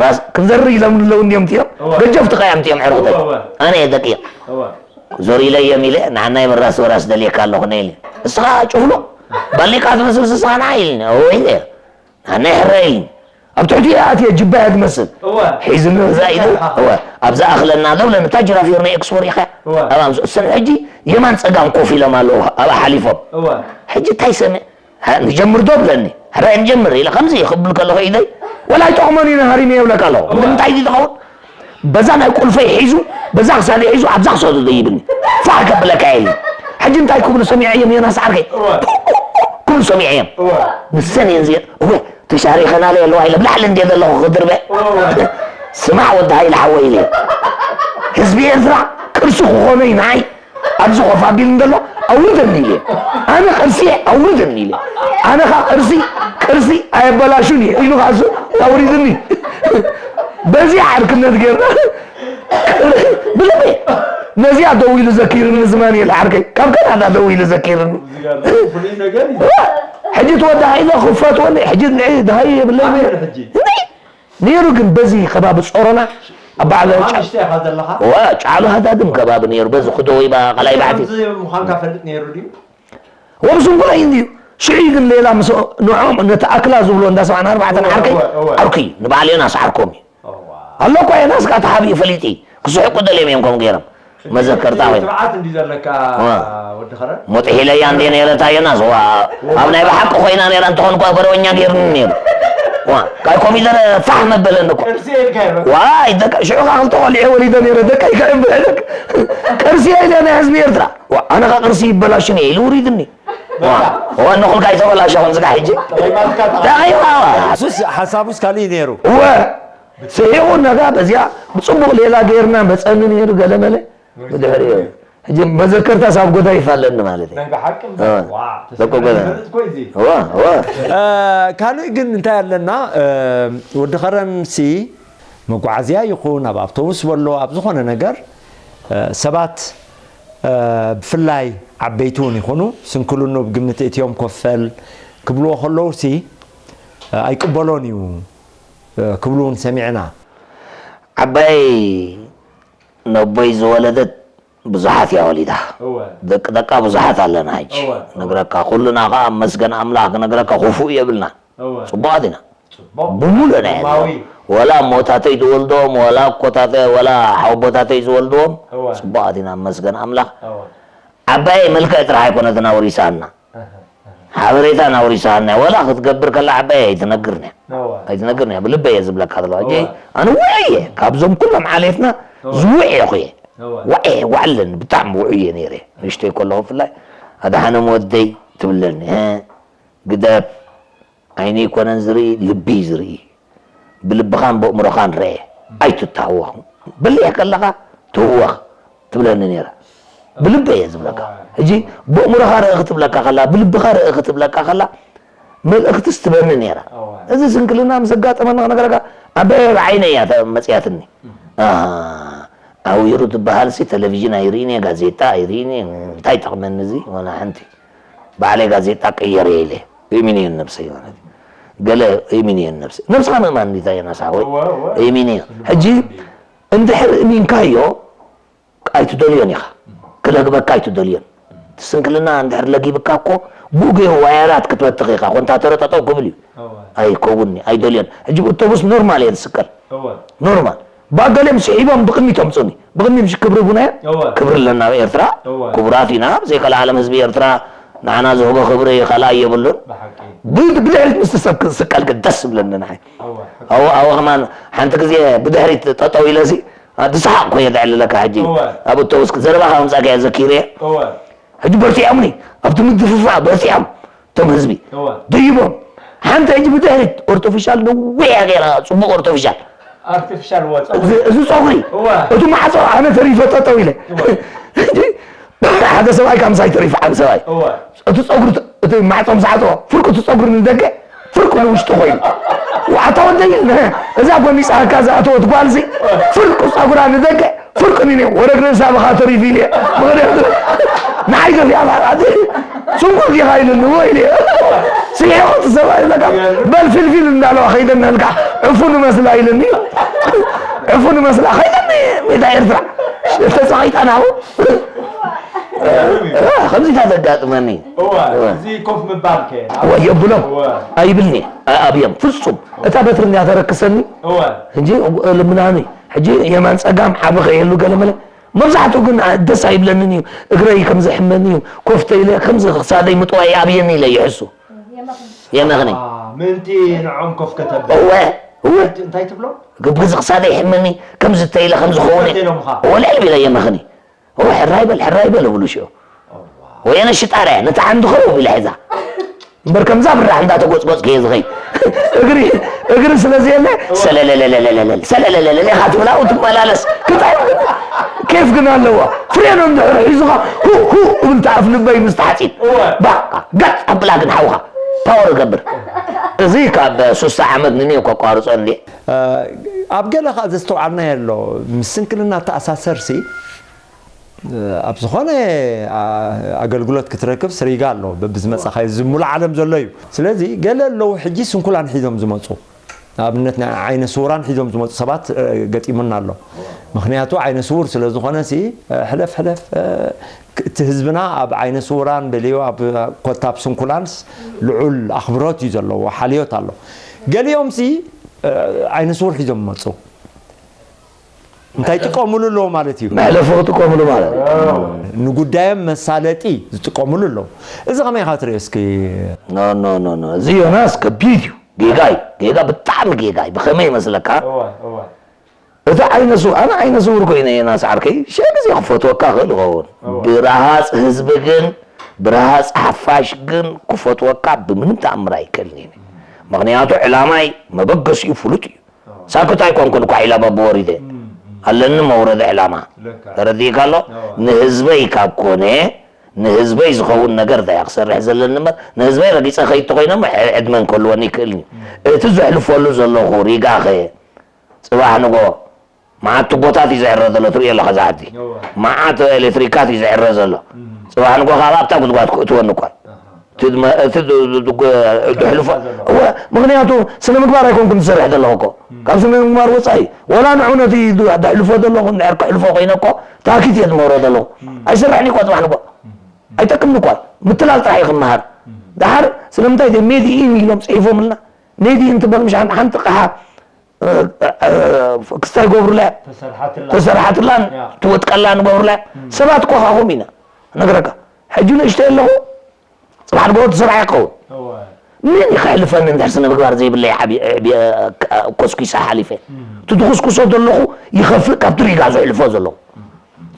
ራስ ክንዘሪ ኢሎም ኣለዉ እንዲዮም እትዮም። እወ። ገጀፍቲ ኸያ እምትዮም ዕርኽተይ። እወ፣ እወ። ኣነ እየ ደቂቕ። እወ። ዞር ኢለዮም ኢለ፣ ንዓናይ በራስ ወራስ ደልየካ ኣለኹ፣ ነይ ኢለ። እስኻ ጭፍሉቕ፣ ባሊቃ ትመስል ስስኻ ንዓ ኢልኒ። እወ ኢለ። ኣነ ሕረ ኢልኒ። ኣብ ትሕቲ እያ ኣትየ፣ ጅባ እያ ትመስል። እወ። ሒዝኒ እዛ ኢሉ፣ እወ። እወ። ኣብዛ ኣኽለና ዶ ብለኒ፣ እታ ጅራፍ ዮርና ኤክስፖ ሪኢኻ? እወ። ኣብ ኣምስ-፣ እሰን ሕጂ የማን ጸጋም ኮፍ ኢሎም ኣለዉ፣ ኣብኣ ሓሊፎም። እወ። ሕጂ እንታይ ሰምዕ? ሃ፣ ንጀምር ዶ ብለኒ? ሕራይ ንጀምር ኢለ ከምዚ ክብል ከለኹ ኢደይ፣ ወላ ኣይጠቕሞን እዩ ንሃሪመ የብለካ ኣለኹ። እወ። ንምንታይ ድዩ ዝኸውን? በዛ ናይ ቁልፈይ ሒዙ፣ በዛ ክሳደይ ሒዙ፣ ኣብዛ ክሳዱ ደይብኒ። ፋሕ ከብለካ የለን። ሕጂ እንታይ ክብሉ ሰሚዐ እዮም ዮናስ ዓርከይ? እወ። ክብሉ ሰሚዐ እዮም። እወ። ንሰን እየን እዚአን፣ እወ፣ ተሻሪኸናለ ኣለዋ ኢለ ብላዕሊ እንድየ ዘለኹ ክድርበ። እወ። ስማዕ ወዲ ሃይለ ሓወይ ኢለ። ህዝቢ ኤርትራ ቅርሲ ክኾኖ እዩ ንዓይ። ኣብዚ ኮፍ ኣቢሉ እንተሎ ኣውርደኒ ኢለ። ኣነ ቅርሲ ኣውርደኒ ኢለ። ኣነ ኸዓ ቅርሲ፣ ቅርሲ ኣየበላሹን እየ ኢሉ ኸዓ እሱ ኣውሪድኒ። በዚ ዓርክነት ጌርና ብልቢ ነዚኣ ደው ኢሉ ዘኪርኒ ዝማን እየ ዓርከይ። ካብ ካናዳ ደው ኢሉ ዘኪርኒ። እዚጋ ፍሉይ ነገር እዩ። ሕጂ ትወዳ ኢለ ክፈትወኒ። ሕጂ ንዒ ድሃይ የብለይ። ኣበይ ሕጂ? እንዴ? ነይሩ ግን በዚ ከባቢ ጾሮና ኣብ በዓል ጫ-፣ ንእሽተይ ኢኻ ዘለኻ? ዋ፣ ጫሉ ሃዳድም ከባቢ ነይሩ። በዚ ክዶ ወይ ባ-፣ ቃላይ ባሕቲ። ከምዚ ምዃንካ ፈልጥ ነይሩ ድዩ? ወብስንኩለይ እንድዩ። ሽዑ ግን ሌላ ምስ ንዕኦም ነቲ ኣክላ ዝብሎ እንዳ ሰብዓን ኣርባዕተን ዓርከይ እወ፣ እወ። ዓርኩ እዩ። ንበዓል ዮናስ ዓርኮም እዩ። እዋ። ኣሎ እኳ ዮናስ ከዓ ተሓቢኡ ፈሊጡ እዩ። ክስሕቁ ደልዮም እዮም ከምኡ ገይሮም። መዘከርታ ኮይኑ። ስርዓት እንዲ ዘለካ እዋ። ወዲ ኸረን? ሞጢሒለያ እንዴ ነይረ እታ ዮናስ፣ ዋ፣ ኣብ ናይ ብሓቂ ኮይና ነይራ እንተኾን እኳ በረወኛ ገይሩኒ ነይሩ። ዋ፣ ካይ ኮሚደረ ፋሕ መበለኒ እኮ። ቅርሲ ኢልካ ይበል። ዋይ፣ ደቂ፣ ሽዑ ኸዓ ክልተ ቆልዑ ወሊደ ነይረ፣ ደቀይ ከዕብሕለክ። ቅርሲ ኢለ ናይ ህዝቢ ኤርትራ። ዋ፣ ኣነ ኸዓ ቅርሲ ይበላሽ እየ ኢሉ ውሪድኒ። ዋ፣ ዋ፣ ንኹልካ ይተበላሸኹም ዝጋ ሕጂ። ተቐይማትካ ተቐይማ። ተቐይማ፣ ዋ። እሱስ ሓሳቡስ ካሊእ ነይሩ። እወ፣ ስሒቑ ነጋ በዚኣ ብጽቡቕ ሌላ ገይርና መጸኒ ነይሩ ገለመለ። ብድሕሪኡ ሕጂ መዘከርታ ሳብ ጎዳይፍ ኣለኒ ማለት እዩ። ናይ ብሓቂ እ፣ ዋዕ፣ ደቂ ተስፋ ጎዳይፍ። ይፈልጥ እኮ እዩ እዚ። እዋ፣ እዋ። እ፣ ካልእ ግን እንታይ ኣለና? እ፣ ወዲ ኸረንሲ መጓዓዝያ ይኹን ኣብ ኣውቶቡስ በሎ ኣብ ዝኾነ ነገር፣ እ፣ ሰባት፣ እ፣ ብፍላይ ዓበይቲ እውን ይኹኑ ስንክልኑ ብግምት እትዮም ኮፈል ክብልዎ ከለውሲ፣ እ፣ ኣይቅበሎን እዩ፣ እ፣ ክብሉ እውን ሰሚዕና። ዓባይ ነቦይ ዝወለደት ብዙሓት እያ ወሊዳ። እወ። ደቂ ደቃ ብዙሓት ኣለና ሕጂ። እወ፣ እወ። ነግረካ፣ ኩልና ኸዓ መስገን ኣምላኽ ክነግረካ ክፉእ የብልናን። እወ። ጽቡቓት ኢና። ጽቡቕ። ብምሉእ ናይ ማዊ። ወላ ሞታተይ ዝወልድዎም፣ ወላ ኮታተ-፣ ወላ ሓወቦታተይ ዝወልድዎም፣ እወ። ጽቡቓት ኢና መስገን ኣምላኽ። እወ። ዓባየይ መልክዕ ጥራሕ ኣይኮነትን ኣውሪሳና። ኣሃ፣ ኣሃ። ሓበሬታን ኣውሪሳና። ወላ ክትገብር ከላ ዓባየይ ኣይትነግርንያ። እወ። ኣይትነግርንያ። ብልበይ እየ ዝብለካ ዘለኹ። ሕጂ እወ። ኣነ ውዑይ እየ። ካብዞም ኩሎም ዓሌትና እወ። ዝውዕ እየ እየ። እወ። ዋዕ እየ፣ ዋዕ ኣለኒ። ብጣዕሚ ውዑይ እየ ነይረ። ንእሽተይ ከለኹ ብፍላይ ኣድሓኖም ወደይ ትብለኒ። እ፣ ግደፍ። ዓይኒ ኣይኮነን ዝርኢ፣ ልቢ እዩ ዝርኢ። ብልብኻን በእምሮኻን ርአ። ኣይትተሃወኽ። በሊሕ ከለኻ ትህወኽ ትብለኒ ነይራ። ብልቢ እየ ዝብለካ። ሕጂ በእምሮኻ ርአ ክትብለካ ከላ፣ ብልብኻ ርአ ክትብለካ ከላ፣ መልእኽትስ ትበኒ ነይራ። እዋ። እዚ ስንክልና ምስ ኣጋጠመና ክነግረካ፣ ዓባየይ ኣብ ዓይነይ እያ ተ-፣ መጽያትኒ። እም። ኣሃ፣ ዓዊሩ ትበሃልሲ፣ ቴሌቪዥን ኣይርእን እየ፣ ጋዜጣ ኣይርእን እየ፣ እንታይ ይጠቕመኒ እዚ? ዋላ ሓንቲ። ባዕለይ ጋዜጣ ቀየር እየ ኢለ፣ እሚንየን ነብሰይ ማለት እዩ። ገለ እሚንየን ነብሰይ። ነብስኻ ምእማን እንዲታ የናሳ ወይ? እወ፣ እወ። እሚንዮ። ሕጂ እንድሕር እሚንካዮ፣ ኣይትደልዮን ኢኻ። ክለግበካ ኣይትደልዮን። እቲ ስንክልና እንድሕር ለጊብካ እኮ፣ ብኡገዮ ዋየራት ክትበትኽ ኢኻ። ኮንታተረ ጠጠው ክብል እዩ። እወ። ኣይከውንኒ፣ ኣይደልዮን። ሕጂ ብእቶቡስ ኖርማል እየ ዝስቀል። እወ። ኖርማል። ባገሌም ስሒቦም ብቕድሚት ኣምጹኒ። ብቕድሚት ምሽ ክብሪ ቡና እየ? እወ። ክብሪ ኣለና ኣብ ኤርትራ። እወ። ክቡራት ኢና። ብዘይ ካልኣለም ህዝቢ ኤርትራ ንዓና ዝህቦ ክብሪ ካልኣይ የብሉን። ብሓቂ። ብ-፣ ብድሕሪት ምስቲ ሰብ ክስቀል ግን ደስ ዝብለኒ ንዓይ። እወ። ኣብኡ፣ ኣብኡ ከማን ሓንቲ ግዜ ብድሕሪት ጠጠው ኢለሲ፣ ኣ፣ ዝሰሓቕ ኮየ ዘዕልለካ ሕጂ። እወ። ኣብ ኣውቶቡስ ዘረባኻ ምምጻእካ እየ ዘኪረ። እወ። ሕጂ በርቲዖምኒ፣ ኣብቲ ምድፍፋእ በርቲዖም፣ እቶም ህዝቢ። እወ። ደይቦም። ሓንቲ ሕጂ ብድሕሪት ኦርቶፊሻል ነዊሕ እያ ገይራ፣ ጽቡቕ ኦርቶፊሻል። ኣርቲፊሻል እወ፣ ጸጉሪ። እዚ፣ እዚ ጸጉሪ፣ እወ። እቲ ማዕጾ ኣነ ተሪፈ ጠጠው ኢለ። እወ። ሕጂ ሓደ ሰብኣይ ካብ ምሳይ ተሪፉ፣ ዓቢ ሰብኣይ። እወ። እቲ ጸጉሪ፣ እቲ ማዕጾ ምስ ዓጸዎ፣ ፍርቁ እቲ ጸጉሪ ንደገ፣ ፍርቁ ንውሽጢ ኮይኑ። ዋዕታ ወደይ፣ እዛ ጎኒጻካ ዝኣተወት ጓልሲ፣ ፍርቁ ጸጉራ ንደገ፣ ፍርቁ ንኔ፣ ወረግ ርእሳ ብኻ ተሪፉ ኢለ። ምኽንያቱ፣ ንዓይ ገፊያ ባዕላ፣ ስንኩል ዲኻ ኢሉኒ፣ እወ ኢለ። ስሒቑ እቲ ሰብኣይ በቃ፣ በል ፊልፊል እንዳለዋ ከይደኒ ህልካ፣ ዕፉን መስላ ኢሉኒ። ዕፉን መስላ ከይደኒ፣ ሜዳ ኤርትራ። ተጸቒጣ ናብኡ። እ፣ ከምዚታት ዘጋጥመኒ። እወ፣ እወ። እዚ ኮፍ ምባል ከ? እወ፣ የብሎም። እወ። ኣይብልኒ፣ ኣኣብዮም፣ ፍጹም። እታ በትሪ እንድያ ተረክሰኒ። እወ። ሕጂ፣ እ፣ ልምናኒ። ሕጂ የማን ጸጋም ዓቢ ከየሉ ገለመለ። መብዛሕትኡ ግን፣ እ፣ ደስ ኣይብለንን እዩ። እግረይ ከም ዘሕመኒ እዩ። ኮፍ ተኢለ ከምዚ ክሳደይ ምጥዋይ ኣብየኒ ኢለ ይሕሱ። የመኽኒ። ኣ፣ ምእንቲ ንዖም ኮፍ ከተብል። እወ፣ እወ። እንታይ ትብሎ? ግብዚ ክሳደይ ይሕመኒ፣ ከምዚ ተኢለ ከምዚ ክኸውን። ኮፍ ኢሎምኻ? እወ፣ ልዕል ቢለ የመኽኒ። እወ፣ ሕራይ በል፣ ሕራይ በል እብሉ ሽዑ። እዋ። ወየነ ሽጣርያ፣ ነቲ ዓንዲ ኸው ኢለ ሒዛ። እምበር ከምዛ ብራሕ እንዳተጎጽጎጽ ከየ ዝኸይ። እግሪ፣ እግሪ ስለ ዘየለ፣ ሰለለለለለለል፣ ሰለለለለለ ኢኻ ትብላ፣ ትመላለስ። ክጥዕም ግን፣ ኬፍ ግን ኣለዋ። ፍሬኖ እንድሕር ሒዙኻ፣ ሁ፣ ሁ እብል፣ ተኣፍ ልበይ ምስ ተሓጺን። እወ። ባቃ፣ ገጥ ኣብላ ግን ሓውኻ። ፓወር እገብር። እዚ ካብ ሱሳ ዓመት ንኔው ከቋርጾ እንዴ? እ፣ ኣብ ገለ ኸኣ ዘስተውዓልናዮ ኣሎ፣ ምስ ስንክልና እተኣሳሰርሲ፣ ኣብ ዝኾነ፣ ኣ-፣ ኣገልግሎት ክትረክብ ስሪጋ ኣሎ፣ በብዝመጻኻዮ፣ እዚ ሙሉእ ዓለም ዘሎ እዩ። ስለዚ ገለ ኣለዉ ሕጂ ስንኩላን ሒዞም ዝመጹ። ንኣብነት ናይ ዓይነ ስውራን ሒዞም ዝመጹ ሰባት፣ እ፣ ገጢሙና ኣሎ። ምኽንያቱ ዓይነ ስውር ስለ ዝኾነሲ፣ እ፣ ሕለፍ፣ ሕለፍ፣ እ፣ ክ-፣ እቲ ህዝብና ኣብ ዓይነ ስውራን በልዮ፣ ኣብ ኮታ ኣብ ስንኩላንስ ልዑል ኣኽብሮት እዩ ዘለዎ፣ ሓልዮት ኣሎ። ገሊኦምሲ፣ እ፣ ዓይነ ስውር ሒዞም ይመጹ። እንታይ ይጥቀሙሉ ኣለዉ ማለት እዩ? መሕለፊ ክጥቀሙሉ ማለት እዩ። ንጉዳዮም መሳለጢ ዝጥቀሙሉ ኣለዉ። እዚ ከመይ ኢኻ ትርእዮ እስኪ? ኖ፣ ኖ፣ ኖ፣ ኖ። እዚ ዮናስ ከቢድ እዩ። ጌጋይ ጌጋ ብጣዕሚ ጌጋይ ብኸመይ ይመስለካ? እዋ እዋ። እቲ ዓይነ ስው ኣነ ዓይነ ስውር ኮይነ እየ ናስዓርከይ ሸ ግዜ ክፈትወካ ክእል ይኸውን። ብረሃፅ ህዝቢ ግን ብረሃፅ ሓፋሽ ግን ክፈትወካ ብምንም ተኣምር ኣይክእልን እየ። ምክንያቱ ዕላማይ መበገሲኡ ፍሉጥ እዩ። ሳክት ኣይኮንኩን እኳ ዒላ ባብ ወሪደ ኣለኒ መውረዲ ዕላማ። ተረዲእካ ኣሎ። ንህዝበይ ካብ ኮነ ንህዝበይ ዝኸውን ነገር እንታይ ክሰርሕ ዘለኒ እምበር ንህዝበይ ረጊፀ ከይድ ተኮይነ ዕድመ እንከልወኒ ይክእልኒ። እቲ ዘሕልፈሉ ዘለኹ ሪጋኸ ፅባሕ ንጎ መዓት ቱቦታት እዩ ዝዕረ ዘሎ ትሪኦ ኣለኻ ዛሕቲ መዓት ኤሌክትሪካት እዩ ዝዕረ ዘሎ። ፅባሕ ንጎ ካብ ኣብታ ጉድጓድ ክእትወኒ እኳ እቲ ድሕልፎ እወ ምክንያቱ ስነ ምግባር ኣይኮንኩም ትሰርሕ ዘለኹ እኮ ካብ ስነ ምግባር ወፃኢ ወላ ንዑ ነቲ ድሕልፎ ዘለኹ እንድሕር ክሕልፎ ኮይነ እኮ ታኪት እየ ዝምህሮ ዘለኹ ኣይስራሕን እኳ ፅባሕ ንጎ ኣይጠቅምን እኳ ምትላል ጥራሕ እዩ ክመሃር። ደሓር ስለምንታይ ሜድ ኢን ኢሎም ፅሒፎምልና ሜድ ኢን ትበል ምሽ ሓንቲ ሓንቲ ቃሓ ክስታይ ገብሩላ ተሰርሓትላን ትወጥቀላን ገብሩላ ሰባት እኮ ካኹም ኢና ነግረካ። ሕጂ ንእሽተይ ኣለኹ ፅባሕ ንግሆ ትስራሕ ይኸውን ምን ይኸሕልፈኒ እንድሕር ስነ ምግባር ዘይብለይ ዓብየ ኮስኩሳ ሓሊፈ ትትኩስኩሶ ዘለኹ ይኸፍእ ካብቲ ሪጋ ዘሕልፎ ዘለኹ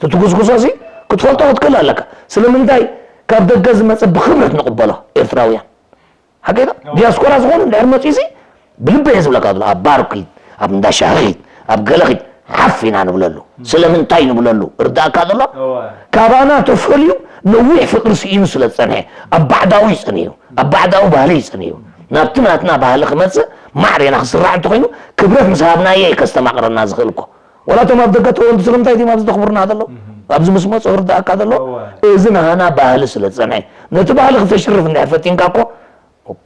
ትትኩስኩሶ ሲ ክትፈልጦ ክትክእል ኣለካ። ስለምንታይ ካብ ደገ ዝመፀ ብክብረት ንቕበሎ ኤርትራውያን ሓቀይታ ዲያስፖራ ዝኾኑ እንድሕር መፂኡ ሲ ብልበ እየ ዝብለካ ዘሎ ኣብ ባር ኪድ ኣብ እንዳ ሻሂ ኪድ ኣብ ገለ ኪድ ሓፍ ኢና ንብለሉ። ስለምንታይ ንብለሉ ርዳእካ ዘሎ ካባና ተፈልዩ ነዊሕ ፍቅሪ ስኢኑ ስለ ዝፀንሐ ኣብ ባዕዳዊ ይፀንዩ ኣብ ባዕዳዊ ባህሊ ይፀንዩ ናብቲ ናትና ባህሊ ክመፅእ ማዕሬና ክስራዕ እንተኮይኑ ክብረት ምስ ሃብናየ እዩ ከስተማቅረና ዝኽእል እኮ ወላ እቶም ኣብ ደገ ተወልዱ ስለምንታይ ድዮም ኣብዚ ዘኽብሩና ዘለዉ ኣብዚ ምስ መፁ ክርድኣካ ዘለዎ እዚ ናህና ባህሊ ስለ ዝፀንሐ ነቲ ባህሊ ክተሽርፍ እንድሕር ፈቲንካ እኮ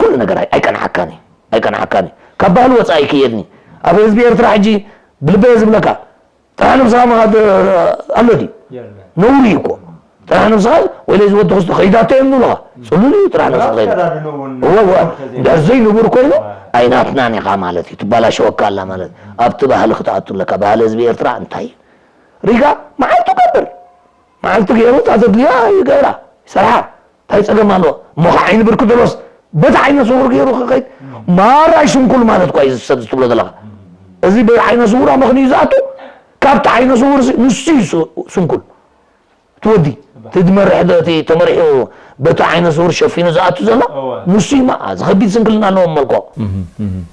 ኩሉ ነገር ኣይቀንሓካን እዩ ኣይቀንሓካን እዩ ካብ ባህሊ ወፃኢ ክየድኒ ኣብ ህዝቢ ኤርትራ ሕጂ ብልበየ ዝብለካ ጥራሕ ነብስኻ ምኻድ ኣሎ ድዩ ነውሪ እዩ እኮ ጥራሕ ነብስኻ ወይለይ ዝወዲ ክስቶ ከይዳቶ እዮም ዝብሉኻ ፅሉል እዩ ጥራሕ ነብስኻ ከይዳ እወ እወ እንድሕር ዘይንቡር ኮይኑ ኣይናትናን ኢኻ ማለት እዩ ትባላሸወካ ኣላ ማለት ኣብቲ ባህሊ ክትኣቱ ኣለካ ባህሊ ህዝቢ ኤርትራ እንታይ እዩ ሪጋ መዓልቱ ገብር መዓልቱ ገይሩ እታ ዘድልያ ይገብራ ይሰርሓ እንታይ ፀገም ኣለዎ እሞ ከዓ ዓይኒ ብርኪ ደሎስ በቲ ዓይነ ስውር ገይሩ ክኸይድ ማራይ ስንኩል ማለት እኳ እዩ ሰብ ዝትብሎ ዘለካ እዚ ብዓይነ ስውር ኣመኽንዩ ዝኣቱ ካብቲ ዓይነ ስውር ንሱ እዩ ስንኩል እቲ ወዲ እቲ ዝመርሕ እቲ ተመሪሑ በቲ ዓይነ ስውር ሸፊኑ ዝኣቱ ዘሎ ንሱ እዩ ማኣ ዝኸቢድ ስንክልና ኣለዎ መልክዖ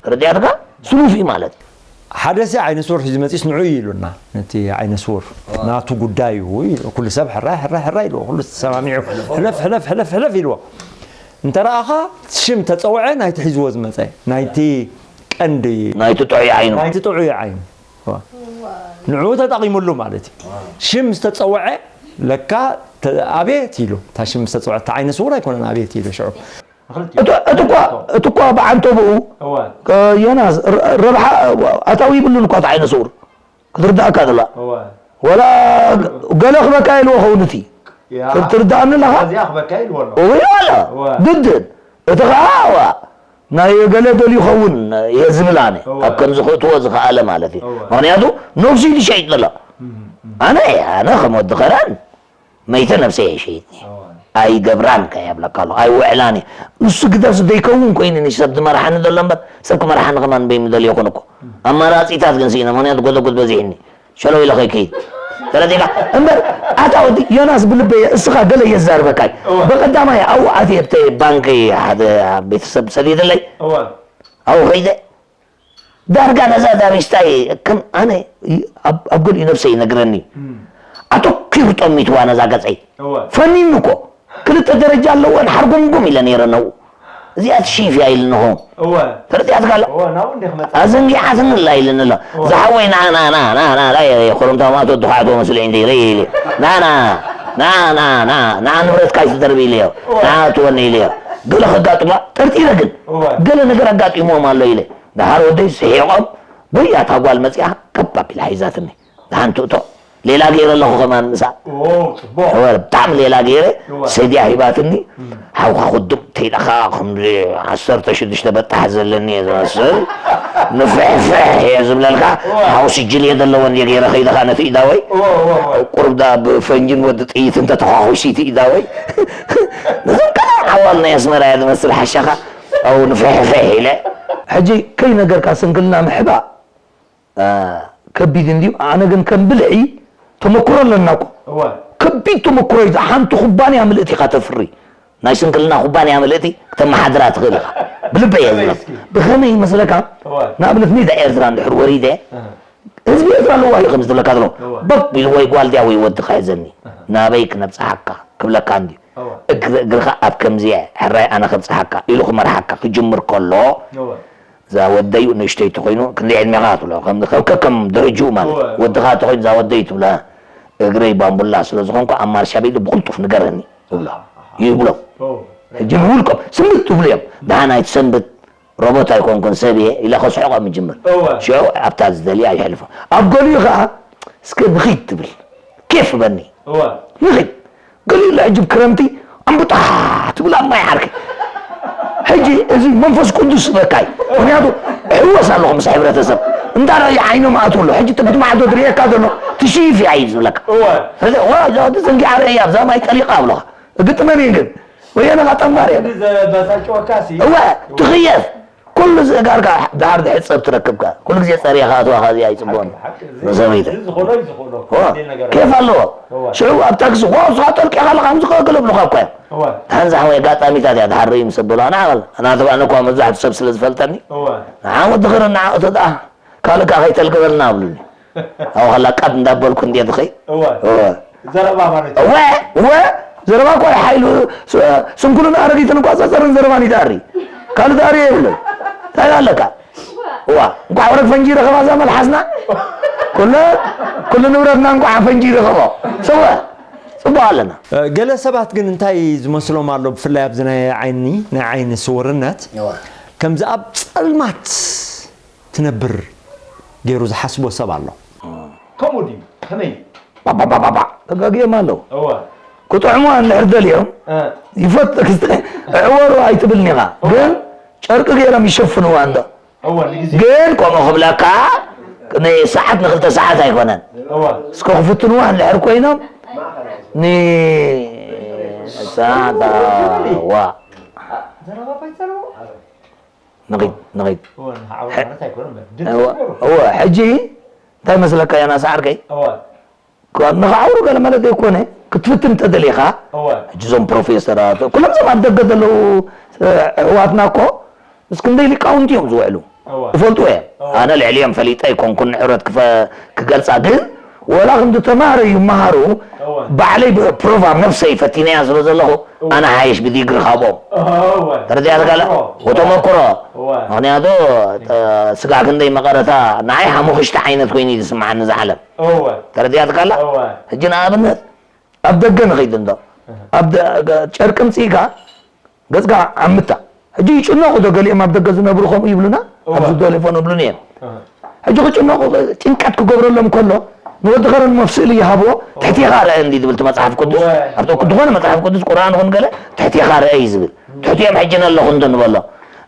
ተረዲኣትካ ስሉፍ እዩ ማለት እዩ ሓደ ሲ ዓይነ ስውር ሒዙ መፂስ ንዑ እዩ ኢሉና ነቲ ዓይነ ስውር ናቱ ጉዳይ እዩ ኩሉ ሰብ ሕራይ ሕራይ ሕራይ ኢልዎ ኩሉ ተሰማሚዑ ሕለፍ ሕለፍ ሕለፍ ሕለፍ ኢልዎ እንተ ረኣኻ ሽም ተፀውዐ ናይቲ ሒዝዎ ዝመፀ ናይቲ ቀንዲ ናይቲ ጥዑይ ዓይኑ ናይቲ ጥዑይ ዓይኑ ንዑ ተጠቒሙሉ ማለት እዩ ሽም ዝተፀውዐ ለካ ኣቤት ኢሉ እታ ሽም ዝተፀውዐ እታ ዓይነ ስውር ኣይኮነን ኣቤት ኢሉ ሽዑ እቲ እኳ ብዓንተብኡ ዮናስ ረብሓ ኣታዊ ይብሉን እኳ እቲ ዓይነ ስውር ክትርዳእካ ዘለዋ ወላ ገለ ክበካ ኢልዎ ኸውን እቲ ትርዳእኒ ኣለኻ እዚኣ ክበካ ኢልዎ ኣሎ እወ ኢልዎ ኣሎ ግድን እቲ ኸዓ ዋ ናይ ገለ ደልዩ ኸውን እየ ዝብል ኣነ ካብ ከምዚ ክእትዎ ዝኸኣለ ማለት እዩ ምክንያቱ ነብሱ ኢሉ ሸይጥ ዘሎ ኣነ ኣነ ከም ወዲ ኸራን መይተ ነብሰይ እየ ሸይጥኒ ኣይገብራን ከ የብለካ ኣሎ ኣይውዕላን እየ ንሱ ግደፍስ ደይከውን ኮይኑ ንሽ ሰብ ዝመርሓኒ ዘሎ እምበር ሰብ ክመርሓኒ ከማን በይምደል የኹን እኮ ኣማራፂታት ግን ስኢነ ምክንያቱ ጎደጉድ በዚሕኒ ሸለው ኢለ ከይከይድ ተረዲእካ እምበር ኣታ ወዲ ዮናስ ብልበየ እስኻ ገለ የዛርበካይ በቀዳማይ ኣብኡ ኣትየ ብተ ባንኪ ሓደ ቤተሰብ ሰዲድለይ ኣብኡ ከይደ ዳርጋ ነዛ ዳሪስታይ ከም ኣነ ኣብ ገሊኡ ነብሰይ ይነግረኒ ኣተኪሩ ጠሚትዋ ነዛ ገፀይ ፈኒኑ እኮ ክልተ ደረጃ ኣለወን ሓርጎምጎም ኢለ ነይረ ነብኡ እዚኣ ትሽይፍ እያ ኢልኒ ኹ ተረዲኣትካ ኣሎ ኣዘንጊዓትኒ ኣላ ኢልኒ ኣሎ ዝሓወይ ናናናናና ኮረምታ ማቶ ድኳዕቶ መስለ እንደ ኢለ ኢለ ናና ናናና ንዓ ንብረትካ ይትደርብ ኢለዮ ንዓ ትወኒ ኢለዮ ገለ ከጋጥሞ ጠርጢረ ግን ገለ ነገር ኣጋጢምዎም ኣሎ ኢለ ደሓር ወደይ ስሒቖም ጎያ እታ ጓል መፂኣ ከብ ኣቢላ ሒዛትኒ ደሓን ትእቶ ሌላ ገይረ ኣለኹ ከማን ምሳ ብጣዕሚ ሌላ ገይረ ሰድያ ሂባትኒ ሓውካ ክዱም ተይዳ ከዓ ከምዚ ዓሰርተ ሽዱሽተ በጣሕ ዘለኒ እየ ዝመስል ንፍሕፍሕ እየ ዝብለልካ ሓው ስጅል እየ ዘለዎ እንድየ ገይረ ከይደ ከዓ ነቲ ኢዳወይ ቁሩብ ዳ ብፈንጅን ወዲ ጥይት እንተተኳኹሲ እቲ ኢዳወይ ነዞም ቀደም ዓዋል ናይ ኣስመራ እየ ዝመስል ሓሻኻ ኣብኡ ንፍሕፍሕ ኢለ ሕጂ ከይነገርካ ስንክልና ምሕባእ ከቢድ እንድዩ። ኣነ ግን ከም ብልሒ ተመክሮ ኣለና እኮ። ከቢድ ተመክሮ እዩ። ሓንቲ ኩባንያ ምልእቲ ኢኻ ተፍሪ። ናይ ስንክልና ኩባንያ ምልእቲ ክተመሓድራ ትኽእል ኢኻ። ብልበይ እየ ዝብለካ። ብኸመይ ይመስለካ? ንኣብነት ሜዳ ኤርትራ እንድሕር ወሪደ ህዝቢ ኤርትራ ኣለዋ እዩ ከም ዝብለካ ዘሎ። በብ ኢሉ ወይ ጓል ድያ ወይ ወዲ ክሕዘኒ። ናበይ ክነብጽሓካ ክብለካ እንድዩ። እግርኻ ኣብ ከምዚ ሕራይ ኣነ ከብጽሓካ ኢሉ ክመርሓካ ክጅምር ከሎ እዛ ወደዩ ንእሽተይ ተኾይኑ ክንደይ ዕድሜኻ ትብሎ ከም ከም ደረጅኡ ማለት ወድኻ ተኾይኑ እዛ ወደዩ ትብላ እግረይ ባምቡላ ስለ ዝኾንኩ ኣብ ማርሻ ቤት ብቕልጡፍ ንገረኒ ትብሎ ይብሎ። ሕጂ ንውልቆም ስምብት ትብሉ እዮም። ደሓን ኣይትሰንብት ሮቦት ኣይኮንኩን ሰብ እየ ኢለ ከስሕቖም ይጅምር። ሽዑ ኣብታ ዝደልያ ይሕልፎ። ኣብ ገሊኡ ኸዓ እስከ ንኺድ ትብል ኬፍ በኒ ንኺድ ገሊኡ ሕጂ ክረምቲ ኣንቡጣ ትብል ኣብ ማይ ዓርኪ። ሕጂ እዚ መንፈስ ቅዱስ ዝበካ እዩ። ምክንያቱ እሕወስ ኣለኹ ምስ ሕብረተሰብ እንዳ ረኣዩ ዓይኖም ኣትዉ ኣሎ። ሕጂ ትብት ማዕዶ ዝርእየካ ዘሎ ትሽይፍ እያ እዩ ዝብለካ። ሕዚ ዋ እዛ ወዲ ዘንጊዓ ረእያ ኣብዛ ማይ ጠሊቓ ኣብለኻ እግጥመኒ ግን ወየነኻ ጠማር እየ። ዘባሳጭወካ ሲ እወ ትኽየፍ ኩሉ ዝእጋርካ ድሓር ድሕጸብ ትረክብካ ኩሉ ግዜ ጸሪኻ ኣትዋኻ እዚኣ ኣይጽቡቕን ሓቂ፣ እዚ፣ ንሰበይተይ። እዚ ዝኾኖ እዩ ዝኾኖ። እወ፣ እዚ ነገር ኬፍ ኣለዎ። እወ። ሽዑ ኣብ ታክሲ፣ "ዋው፣ ንስኻ ጠልቂኻ ኣለኻ፣ ከምዚ ከ?" ገለ ይብሉኻ እኮ እዮም። እወ። ሓንዛ ሓወይ ኣጋጣሚታት እያ፣ ድሓር ርእዩ ምስ ኣበሉኻ፣ ንዓ በል። ኣነ ተባዕን እኳ መብዛሕትኡ ሰብ ስለ ዝፈልጠኒ፣ እወ። "ንዓ ወዲ ኸረን፣ ንዓ እቶ ደኣ፣ ካልእ ከኣ ከይተልግበልና" ኣብሉኒ። ኣብኡ ኸላ ቀብ እንዳበልኩ እንድየ ዝኸይድ። እወ። እወ። ዘረባ ማለት እዩ። እወ፣ እወ፣ ዘረባ እኮ እዩ ሓይሉ። ስ-፣ ስንኩልን ኣረጊትን እኳ ዘዘርን ዘረባን ይትኣሪ። ካልእ ትኣሪ የብሉን። እንታይ ኣለካ? እዋ፣ እንኳዕ ወረግ ፈንጂ ረኸባ እዛ መልሓስና። ኩለ-፣ ኩሉ ንብረትና እንኳዕ ፈንጂ ረኸቦ። ሰወ፣ ጽቡቕ ኣለና። እ፣ ገለ ሰባት ግን እንታይ ዝመስሎም ኣሎ፣ ብፍላይ ኣብዚ ናይ ዓይኒ፣ ናይ ዓይኒ ስውርነት፣ እዋ። ከምዚ ኣብ ጸልማት ትነብር ገይሩ ዝሓስቦ ሰብ ኣሎ። ከምኡ ድዩ? ከመይ? ባባባባባ፣ ተጋግዮም ኣለዉ። እዋ። ክጥዕሙዋ እንድሕር ደልዮም፣ እ። ይፈት-፣ ክስተ-፣ እዕወሩ ኣይትብልኒ ኢኻ። እዋ። ግን ጨርቂ ገይሮም ይሸፍንዋ እንዶ። እዋ፣ ንግዜ። ግን ከምኡ ክብለካ፣ ንሰዓት ንክልተ ሰዓት ኣይኮነን። እዋ። እስከ ክፍትንዋ እንድሕር ኮይኖም፣ ንሰዓት፣ ዋ። ዘረባ ባይዘረባ? ንኺድ፣ ንኺድ። እወ፣ ንኽዓውሩ ሕጂ እንታይ መስለካ፣ ዮናስ ዓርከይ? እወ። ካብ ንኽዓውሩ ገለ ማለት ዘይኮነ፣ ክትፍትን እንተደሊኻ፣ እወ። ሕጂ እዞም ፕሮፌሰራት፣ ኩሎም እዞም ኣብ ደገ ዘለዉ፣ እ፣ ኣሕዋትና እኮ፣ ምስ ክንደይ ሊቃውንቲ እዮም ዝውዕሉ። እወ። ይፈልጡ እዮም። እወ። ኣነ ልዕሊኦም ፈሊጠ ኣይኮንኩን ንሕብረት ክፈ-፣ ክገልጻ፣ ግን ወላ ክንዲ ተማሃሮ ይመሃሩ፣ እወ። ባዕለይ ብፕሮቭ ኣብ ነፍሰይ ፈቲነያ ስለ ዘለኹ፣ እወ። ኣነ ሓይሽ ብዲግሪ ካብኦም። እወ። ተረዲኣትካ ኣላ? እወ። ወተመክሮ። እወ። ምኽንያቱ፣ እ፣ ስጋዕ ክንደይ መቐረታ፣ ንዓይ ሓሙኽሽቲ ዓይነት ኮይኑ እዩ ዝስምዓኒ እዛ ዓለም። እወ። ተረዲኣትካ ኣላ? እወ። ሕጂ ንኣብነት፣ ኣብ ደገ ንኸይድ እንዶ። እህ። ኣብ ደ-፣ ገ-፣ ጨርቂ ኣምጺእካ፣ ገጽካ ዓምታ። ሕጂ ይጭነቑ ዶ ገሊኦም ኣብ ደገ ዝነብሩ ከምኡ ይብሉና? እወ። ኣብ ዝደለፎ ንብሉኒ እዮም። እህ። ሕጂ ክጭነቑ፣ ጭንቀት ክገብረሎም ከሎ፣ ንወዲ ኸረን መፍስእሊ ይሃብዎ፣ እወ። ትሕቴኻ ርአ እንዲ ዝብል እቲ መጽሓፍ ቅዱስ። እወ። ኣብቲ ዝኾነ መጽሓፍ ቅዱስ ቁርኣን ይኹን ገለ፣ ትሕቴኻ ርአ እዩ ዝብል። ትሕቲኦም ሕጂ ነለኹ እንዶ ንበሎ።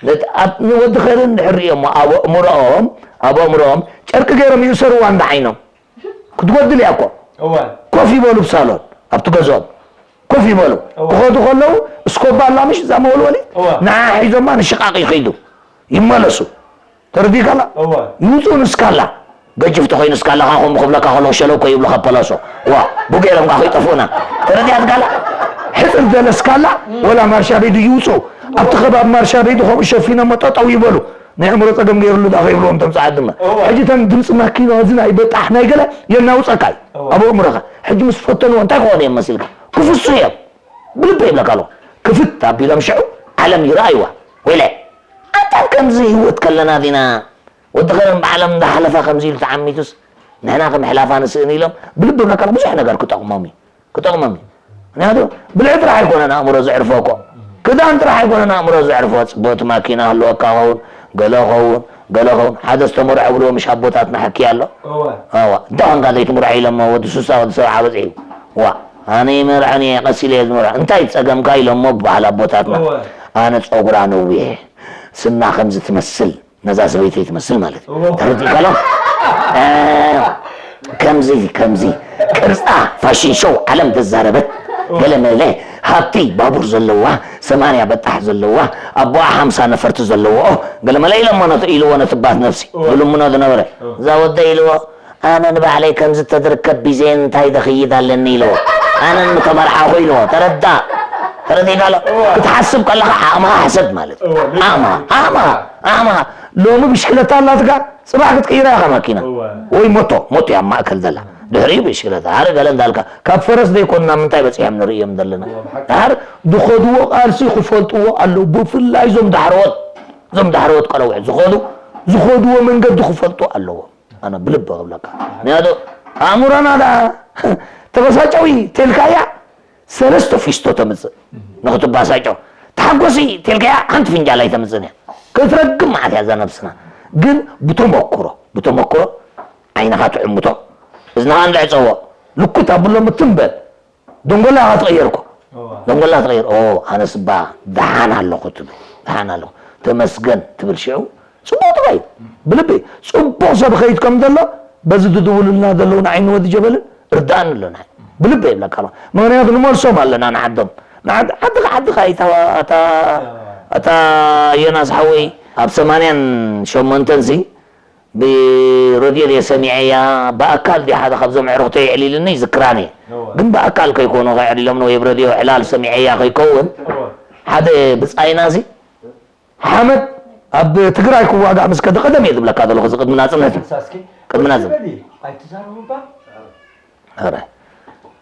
ለት-፣ ኣብ-፣ ንወዲ ኸረን እንድሕር ርእዮሞ፣ ኣብ ኣእምሮኦም፣ ኣብ ኣእምሮኦም ጨርቂ ገይሮም ይእሰርዋ እንዳ ዓይኖም። ክትጎድል እያ እኮ። እወ። ኮፍ ይበሉ ብሳሎን፣ ኣብቲ ገዝኦም ኮፍ ይበሉ። እወ። ክኸዱ ከለዉ፣ እስኮባ ኣላ ምሽ እዛ መወልወሊ፣ እወ። ንዓ ሒዞማ ንሽቓቕ ይኸይዱ። ይመለሱ። ተረዲእካላ? እወ። ይውፅኡ ንስካላ። ገጅፍ ተኾይኑ እስካላኻ ከምኡ ክብለካ ከለዉ ሸለኮ ይብሉኻ ፖላሶ። ዋ፣ ቡጌሮም ከዓ ከይጠፍኡና። ተረዲኣትካላ? ሕፅር ዝበለ እስካላ፣ ወላ ማርሻ ቤዱ ይውፅኡ። ኣብቲ ከባቢ ማርሻ ቤዱ ከምኡ ሸፊኖሞ ጠጠው ይበሉ። ናይ ኣእምሮ ጸገም ገይሩሉ ደኣ ከይብልዎም እቶም ጸዓት ድማ። እወ። ሕጂ እተን ድምጺ ማኪና፣ እዚ ናይ በጣሕ ናይ ገለ የናውጸካ እዩ። እወ። ኣብ ኣእምሮኻ። ሕጂ ምስ ፈተንዎ እንታይ ክኾኑ እዮም መሲልካ? ክፍሱ እዮም። ብልቢ ይብለካ ኣለኹ። ክፍት ኣቢሎም ሽዑ ዓለም ይረኣይዋ። ወይለ፣ ኣንታ ከምዚ ህይወት ከለና ዲና ወዲ ኸረን ብዓለም እንዳሓለፋ ከምዚ ኢሉ ተዓሚቱስ ንሕና ክምሕላፋ ንስእን ኢሎም ብልቢ ይብለካ ኣለኹ። ብዙሕ ነገር ክጠቕሞም እዩ። ክጠቕሞም እዩ። ምኽንያቱ ብልዒ ጥራሕ ኣይኮነን ኣእምሮ ዘዕርፎ እኮ። ክዳን ጥራሕ ኣይኮነን ኣእምሮ ዘዕርፎ። ጽብቕቲ ማኪና ህልወካ ኸውን፣ ገለ ኸውን፣ ገለ ኸውን። ሓደ ዝተመርዖ ብልዎ ምሽ ኣቦታትና ሕክያ ኣሎ። እወ። እዋ፣ እንታይ ኾንካ ዘይትምርዖ ኢሎሞ፣ ወዲ ሱሳ፣ ወዲ ሰብዓ በጺሑ። ዋ፣ ኣነ ይመርዐን እየ፣ ቀስ ኢለ እየ ዝመርዖ። እንታይ ጸገምካ ኢሎሞ ብባህሊ ኣቦታትና። እወ። ኣነ ጸጉራ ነዊሕ፣ ስና ከምዚ ትመስል። ነዛ ሰበይተይ ትመስል ማለት እዩ። እዎ። ተረዲእካላ? እ፣ ከምዚ፣ ከምዚ ቅርጻ ፋሽን ሾው ዓለም ተዛረበት። እዎ። ገለ መለ ሃብቲ ባቡር ዘለዋ፣ ሰማንያ በጣሕ ዘለዋ፣ ኣቦኣ ሓምሳ ነፈርቲ ዘለዎ፣ ገለመለ ኢሎሞ ነቲ፣ ኢልዎ ነቲ ባት ነፍሲ፣ እወ። ዝልምኖ ዝነበረ። እወ። እዛ ወደ ኢልዎ፣ "ኣነ ንባዕለይ ከምዚ ተትርከብ ቢዘየን እንታይ ደኽይድ ኣለኒ?" ኢልዎ። "ኣነ ንተመርዓኹ" ኢልዎ። ተረዳ? ተረዲእካ ኣሎ? እወ። ክትሓስብ ከለኻ ዓቕምኻ ሕሰብ ማለት እዩ። እወ፣ ልክ ዓቕምኻ፣ እዩ። ዓቕምኻ፣ ዓቕምኻ። ሎሚ ብሽክለታ ኣላትካ፣ ጽባሕ ክትቅይራ ኢኻ ማኪና። እወ። ወይ ሞቶ፣ ሞቶ እያ ኣብ ማእከል ዘላ። ድሕሪኡ ብሽክለታ። ኣረ ገለ እንዳልካ፣ ካብ ፈረስ ዘይኮንና ምንታይ በጺሖም ንርእዮም ዘለና? እወ፣ ብሓቂ። ድሓር ዝኸድዎ ቃልሲ ክፈልጥዎ ኣለዉ። ብፍላይ እዞም ዳሕረዎት፣ እዞም ዳሕረዎት ቀለውዕ ዝኸዱ፣ ዝኸድዎ መንገዲ ክፈልጡ ኣለዎም። ኣነ ብልቢ ክብለካ። ምክንያቱ ኣእምሮና ደኣ ተበሳጨዊ ተልካያ ሰለስተ ፊስቶ ተምጽእ። ንኽትባሳጨው። ተሓጎሲ ተልካያ ሓንቲ ፍንጃል ኣይተምጽእን እያ። ክትረግም መዓት እያ እዛ ነብስና። ግን ብተመክሮ፣ ብተመክሮ ዓይንኻ ትዕምቶ፣ እዝንኻ ንዕጸዎ፣ ልኩት ኣብሎ ምትም በል። ደንጎላ ኢኻ ትቕየር እኮ። እዋ። ደንጎላ ትቕየር። "ኦ፣ ኣነስ እባ ደሓን ኣለኹ" ትብል። "ደሓን ኣለኹ። ተመስገን" ትብል። ሽዑ ጽቡቕ ጥራይ እዩ። ብልቢ ጽቡቕ ሰብ ኸይድ ከም ዘሎ በዚ ትድውሉልና ዘለዉ ንዓይ ንወዲ ጀበልን ርዳእኒ ኣሎ ንዓይ። ብልቢ ይብለካ ኣለኹ። ምኽንያቱ ንመልሶም ኣለና ንዓዶም። ንዓድ-፣ ዓድኻ፣ ዓድኻ እታ፣ እታ፣ እታ ዮናስ ሓወይ ኣብ ሰማንያን ሸሞንተን ሲ ብረድዮ ድየ ሰሚዐያ፣ ብኣካል ድየ ሓደ ካብዞም ኣዕሩኽተይ የዕሊልኒ ይዝክራን እየ። እወ። ግን ብኣካል ከይኮኑ ከዕሊሎምኒ ወይ ብረድዮ ዕላል ሰሚዐያ ከይከውን፣ እወ። ሓደ ብጻይና እዚ ሓመድ ኣብ ትግራይ ክዋጋእ ምስ ከደ ቀደም እየ ዝብለካ ዘለኹ፣ እዚ ቅድሚ ናጽነት እዩ። ንሳ እስኪ ቅድሚ ናጽነት። በሊ፣ ኣይትዛረቡ እባ። ኧረ፣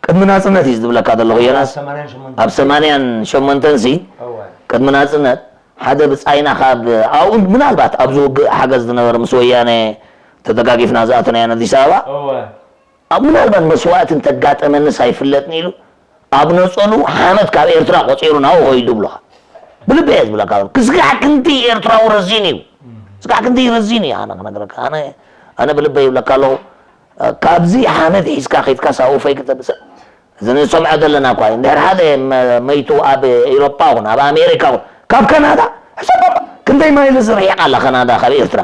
ቅድሚ ናጽነት እዩ ዝብለካ ዘለኹ ዮናስ። ሰማንያን ሸሞንተን። ኣብ ሰማንያን ሸሞንተን ሲ፣ እወ። ቅድሚ ናጽነት ሓደ ብጻይና ካብ ኣብኡ ምናልባት ኣብዚ ውግእ ሓገዝ ዝነበረ ምስ ወያነ ተደጋጊፍና ዝኣተናዮ ኣዲስ ኣበባ፣ እወ። ኣብ ምናልባት መስዋእቲ እንተጋጠመንስ ኣይፍለጥን ኢሉ ኣብ ነጸሉ ሓመድ ካብ ኤርትራ ቆጺሩ ናብኡ ኸይዱ ይብሉኻ። ብልበይ እየ ዝብለካ ዘለኹ። ክስጋዕ ክንዲ ኤርትራዊ ረዚን እዩ። ክስጋዕ ክንዲ ረዚን እዩ። ኣነ ክነግረካ፣ ኣነ፣ ኣነ ብልበይ ይብለካ ኣለኹ። ካብዚ ሓመድ ሒዝካ ኸይድካ ሳኡ ፈይ ክተብሰ-፣ እዚ ንሰምዖ ዘለና እኳ እዩ። እንድሕር ሓደ መ-፣ መይቱ ኣብ ኤውሮጳ ኹን፣ ኣብ ኣሜሪካ ኹን፣ ካብ ካናዳ፣ ሕሰቦ፣ ክንደይ ማይልስ ርሒቓ ኣላ ካናዳ ካብ ኤርትራ።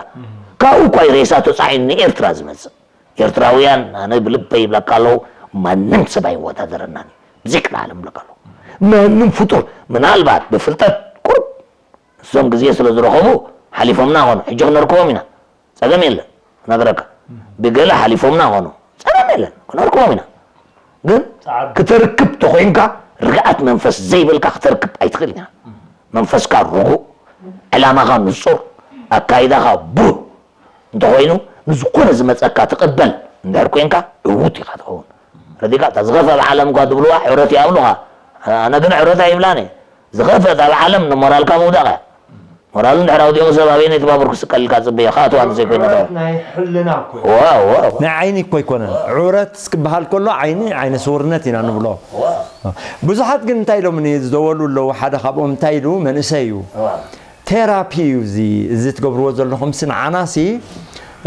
ካብኡ እኳ እዩ ሬሳ ተጻዒኑ ንኤርትራ ዝመጽእ። ኤርትራውያን፣ ኣነ ብልበይ ይብለካ ኣለኹ፣ ማንም ሰብ ኣይወዳደረናን እዩ። ብዘይክልኣለም ይብለካ ኣለኹ። ማንም ፍጡር፣ ምናልባት ብፍልጠት ቁሩብ፣ እሶም ግዜ ስለ ዝረኸቡ ሓሊፎምና ኾኑ። ሕጂ ክነርክቦም ኢና። ጸገም የለን። ክነግረካ። ብገለ ሓሊፎምና ኾኑ። ጸገም የለን። ክነርክቦም ኢና። ግን ጻዕር። ክተርክብ ተኾይንካ፣ ርግኣት መንፈስ ዘይብልካ ክተርክብ ኣይትኽእልን ኢኻ። መንፈስካ ርጉእ፣ ዕላማኻ ንጹር፣ ኣካይዳኻ ብሩህ እንተኾይኑ፣ ንዝኾነ ዝመጸካ ትቕበል እንድሕር ኮንካ፣ ዕዉት ኢኻ ትኸውን። ረዲካ፣ እታ ዝኸፍአ ኣብ ዓለም እኳ ትብልዋ፣ ሕረት ይኣብሉኻ። ኣነ ግን ሕረት ኣይብላን እየ። ዝኸፍአ ኣብ ዓለም ንሞራልካ ምውዳቕ እያ። ሞራሉ እንድሕር ኣውዲቑ ሰብ ኣበየነይቲ ባቡር ክስቀልልካ ጽበዮ፣ ከኣ ትዋን ዘይኮይነ ተባሂሉ። ናይ ሕልና እኮ እዩ። ዋው፣ ዋው። ናይ ዓይኒ እኮ ኣይኮነን። ዕውረት ክበሃል ከሎ ዓይኒ፣ ዓይነ ስውርነት ኢና ንብሎ። ዋው። ብዙሓት ግን እንታይ ኢሎምኒ ዝደወሉ ኣለዉ፣ ሓደ ካብኦም እንታይ ኢሉ፣ መንእሰይ እዩ። ዋው። ቴራፒ እዩ እዚ፣ እዚ ትገብርዎ ዘለኹም ሲ ንዓና ሲ፣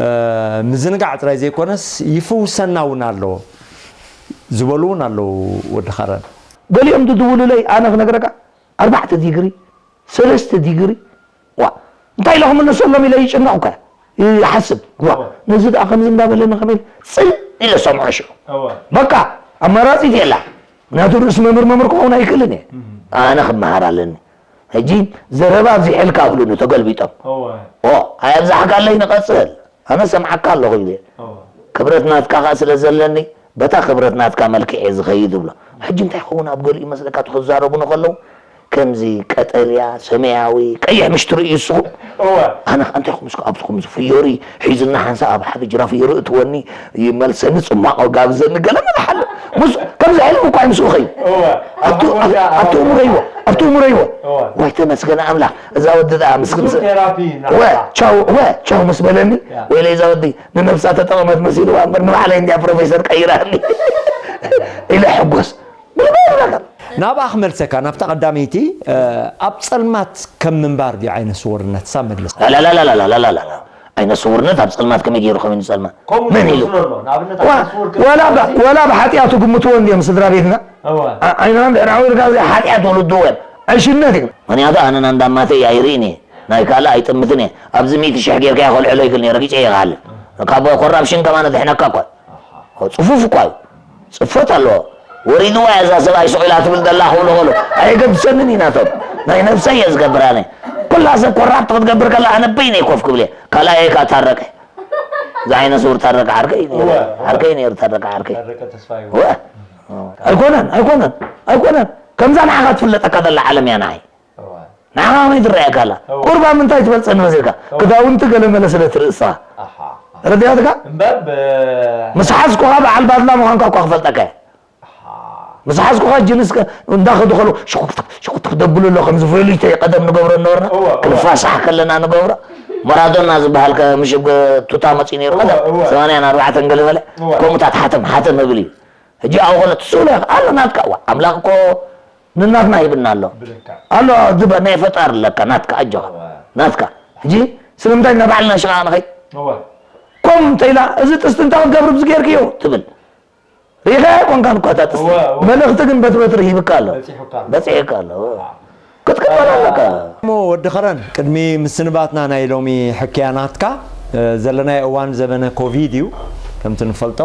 እ፣ ምዝንጋዕ ጥራይ ዘይኮነስ ይፍውሰና እውን ኣለዎ ዝበሉ እውን ኣለዉ ወዲ ኻረን። ገሊኦም ዝድውሉለይ ኣነ ክነግረካ ኣርባዕተ ዲግሪ፣ ሰለስተ ዲግሪ፣ ዋ፣ እንታይ ኢለ ክምልሰሎም ኢለ ይጭነቕ እኳ፣ ይሓስብ። ዋ፣ እወ። ነዚ ደኣ ከምዚ እንዳበለኒ ከመይ ኢለ ጽን ኢለ ሰምዖ ሽዑ። እወ። በቃ፣ ኣማራጺት የላ። ምክንያቱ ርእሲ መምህር መምህር ክኸውን ኣይክእልን እየ። እም። ኣነ ክመሃር ኣለኒ። ሕጂ ዘረባ ኣብዚሐልካ ኣብሉኒ ተገልቢጦም። እወ። ኦ፣ ኣይ ኣብዛሕካለይ ንቐጽል። ኣነ ሰምዓካ ኣለኹ ኢለ። እወ። ክብረት ናትካ ኸኣ ስለ ዘለኒ፣ በታ ክብረት ናትካ መልክዕ እየ ዝኸይድ እብሎ። ሕጂ እንታይ ይኸውን ኣብ ገሊኡ መስለካ፣ እቲ ክዛረቡኒ ከለዉ፣ ከምዚ ቀጠልያ፣ ሰማያዊ፣ ቀይሕ ምሽ ትርእዩ ንስኹም? እወ። ኣነ ኸኣ እንታይ ኹም እስከ ኣብዚኹም እዚ ፍዮሪ ሒዝና ሓንሳእ ኣብ ሓደ ጅራፍ የርእትወኒ፣ ይመልሰኒ፣ ጽማቕ ጋብዘኒ፣ ገለ መለ ሓለ። ምስ-፣ ከምዚ ሕልሚ እኳ እዩ ምስኡ ኸይኑ። እወ። ኣብቲ፣ ኣብ ሓጎስያ ኣብቲ ኣብ እምሮ ይዎ፣ ኣብቲ እምሮ ይዎ። እወ። ዋይ ተመስገን ኣምላኽ፣ እዛ ወዲ ደኣ ምስ ብዙ ክምስ-፣ ቴራፒ እናኸዳ። ወ-፣ ቻው፣ ወ-፣ ቻው ምስ በለኒ፣ ያ። ወይለይ እዛ ወዲ ንነብሳ ተጠቐመት መሲልዋ እምበር ንባዕለይ እንድያ ፕሮፌሰር ቀይራኒ ኢለ ሕጎስ። ብልበይ ይብለካ። ናብኣ ክመልሰካ፣ ናብታ ቀዳመይቲ፣ እ፣ ኣብ ጸልማት ከም ምንባር ድዩ ዓይነ ስውርነት? ሳብ መልስ። ላላላላላላላላ። ዓይነ ስውርነት ኣብ ጸልማት ከመይ ገይሩ ከመይ ጸልማት? ከምኡ መን ኢሉ? ዝመስሎ ኣሎ። ንኣብነት ዋ-፣ ዓይነ ስውር ወላ ብ-፣ ወላ ብሓጢኣቱ ግምትዎ እንድዮም ስድራ ቤትና። እወ። ዓ-፣ ዓይንኻ እንድሕር ዓዊርካ እዚ ሓጢኣት ወለድዎ እዮም። ዕሽነት እዩ። ምኽንያቱ ኣነ ናንዳማተይ ኣይርእን እየ። ናይ ካልእ ኣይጥምትን እየ። ኣብዚ ሚእቲ ሽሕ ጌርካዮ ከልዕሎ ይክእል እየ። ረጊጸ እየ ክሓልፍ። ካብ ኮራፕሽን ከማን ኣድሕነካ እኮ እዩ። ኣሃ። ጽፉፍ እኳ እዩ። ጽፈት ኣለዎ። ወሪድዋ እያ እዛ ሰብኣይ ሱቕ ኢላ ትብል ዘላ ክብሉ ከሎ ኣይገድሰንን እዩ ናቶም። ናይ ነብሰይ እየ ዝገብር ኣነ። ኩላ ሰብ ኮራፕት ክትገብር ከላ ኣነ በይነይ ኮፍ ክብል እየ። ካልኣየይ ከኣ ታረቀ። እዚ ዓይነ ስውር ታረቀ ዓርከይ ነይሩ። እወ፣ እወ። ዓርከይ ነይሩ ታረቀ ዓርከይ። ታረቀ ተስፋይ። እወ። ኣይኮነን ኣይኮነን ኣይኮነን። ከምዛ ንዓኻ ትፍለጠካ ዘላ ዓለም እያ ንዓይ። እወ። ንዓኻ ከመይ ትረኣየካ ኣላ? እወ። ቁርባ ምንታይ ትፈልጸኒ መሲልካ? እወ። ክዳውንቲ ገለ መለ ስለ ትርእሳ። ኣሓ። ተረዲኣትካ? እምበር ብ- ምስ ሓዝኩኻ በዓል ባድላ ምዃንካ እኳ ክፈልጠካ እየ። ኣሓ። ምስ ሓዝኩኻ ጅንስ ከ- እንዳኸዱ ከለዉ ሽኩትክ ሽኩትክ ደብሉ ኣሎ ከምዚ ቬሉይተ ቀደም ንገብሮ ነበርና። እወ፣ እወ። ክንፋሳሕ ከለና ንገብሮ። ማራዶና ዝበሃል ከ ምሽ ብ- ቱታ መጺኡ ነይሩ እወ፣ ቀደም እወ። ሰማንያን ኣርባዕተን ገለ መለ። እወ። ከምኡታት ሓተም ሓተም እብል እዩ። ሕጂ ኣብኡ ከሎ ትስእሎ ኢኻ። ኣሎ ናትካ። ዋ፣ ኣምላኽ እኮ ንናትና ሂብና ኣሎ። ብልክዕ። ኣሎ፣ ዝባ-፣ ናይ ፈጣሪ ኣለካ፣ ናትካ፣ ኣጆኻ። እወ። ናትካ። ሕጂ ስለምንታይ ንባዕልና ሽቓ ንኸይድ? እወ። ኮም እንተ ኢላ፣ "እዚ ጥስቲ እንታይ ክትገብር ብዚ ጌርክዮ?" ትብል። ርኢኻያ ኣይኮንካን እኳ እታ ጥስቲ። እወ፣ እወ። መልእኽቲ ግን በቲ በትሪ ሂብካ ኣሎ። በጺሑካ ኣሎ። በጺሑካ ኣሎ፣ እወ። ኣሃ። ክትቅበል ኣለካ። እሞ ወዲ ኸረን፣ ቅድሚ ምስንባትና ናይ ሎሚ ሕክያ ናትካ፣ እ፣ ዘለናዮ እዋን ዘበነ ኮቪድ እዩ። ከምቲ ንፈልጦ፣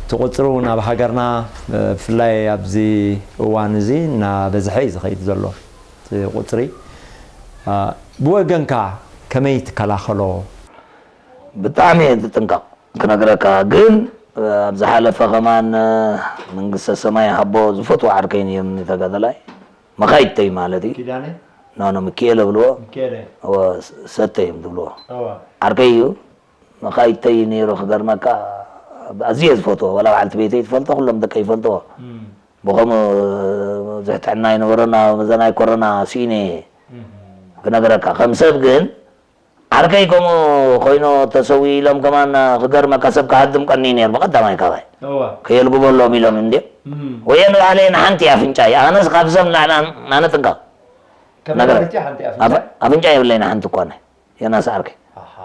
እቲ ቁጽሪ እውን ኣብ ሃገርና፣ እ፣ ብፍላይ ኣብዚ እዋን እዚ እናበዝሐ እዩ ዝኸይድ ዘሎ እቲ ቁጽሪ። እ፣ ብወገንካ ከመይ ትከላኸሎ? ብጣዕሚ እየ ዝጥንቀቕ ክነግረካ፣ ግን፣ እ፣ ኣብ ዝሓለፈ ከማን፣ እ፣ መንግስተ ሰማይ ሃቦ ዝፈትዎ ዓርከይ ነይሩኒ ተጋዳላይ። መኻይድተይ ማለት እዩ። ኪዳነ? ኖ፣ ኖ፣ ምክኤለ ብልዎ። ምክኤለ። እወ፣ ስ-፣ ሰተ እዮም ዝብልዎ። እወ። ዓርከይ እዩ። መኻይድተይ ነይሩ ክገርመካ፣ ኣዝየ ዝፈትዎ። ዋላ በዓልቲ ቤተይ ትፈልጦ፣ ኩሎም ደቀይ ይፈልጥዎ። እም። ብኸምኡ ብዙሕ ጥዕና ኣይነበሮን፣ ኣብ መዘናይ ኮሮና ስኢነ እየ። እም። ክነግረካ፣ ከም ሰብ ግን ዓርከይ ከምኡ ኮይኑ ተሰዊኡ ኢሎም ከማን ክገርመካ ሰብ ክሃድም ቀንዩ ነይሩ ብቐዳማይ ካባይ። እወ። ከየልግበሎም ኢሎም እንድዮም። እም። ወየ ንባዕለይ ንሓንቲ እያ ኣፍንጫይ። ኣነስ ካብ ሰብ ንላዕሊ ኣነ ጥንቀቕ። ከመይ ነገራት። ማለት እዩ ሓንቲ ኣፍንጫ? ኣፍ-፣ ኣፍንጫ የብለይን ሓንቲ እኳ ናይ ዮናስ ዓርከይ። ኣሃ።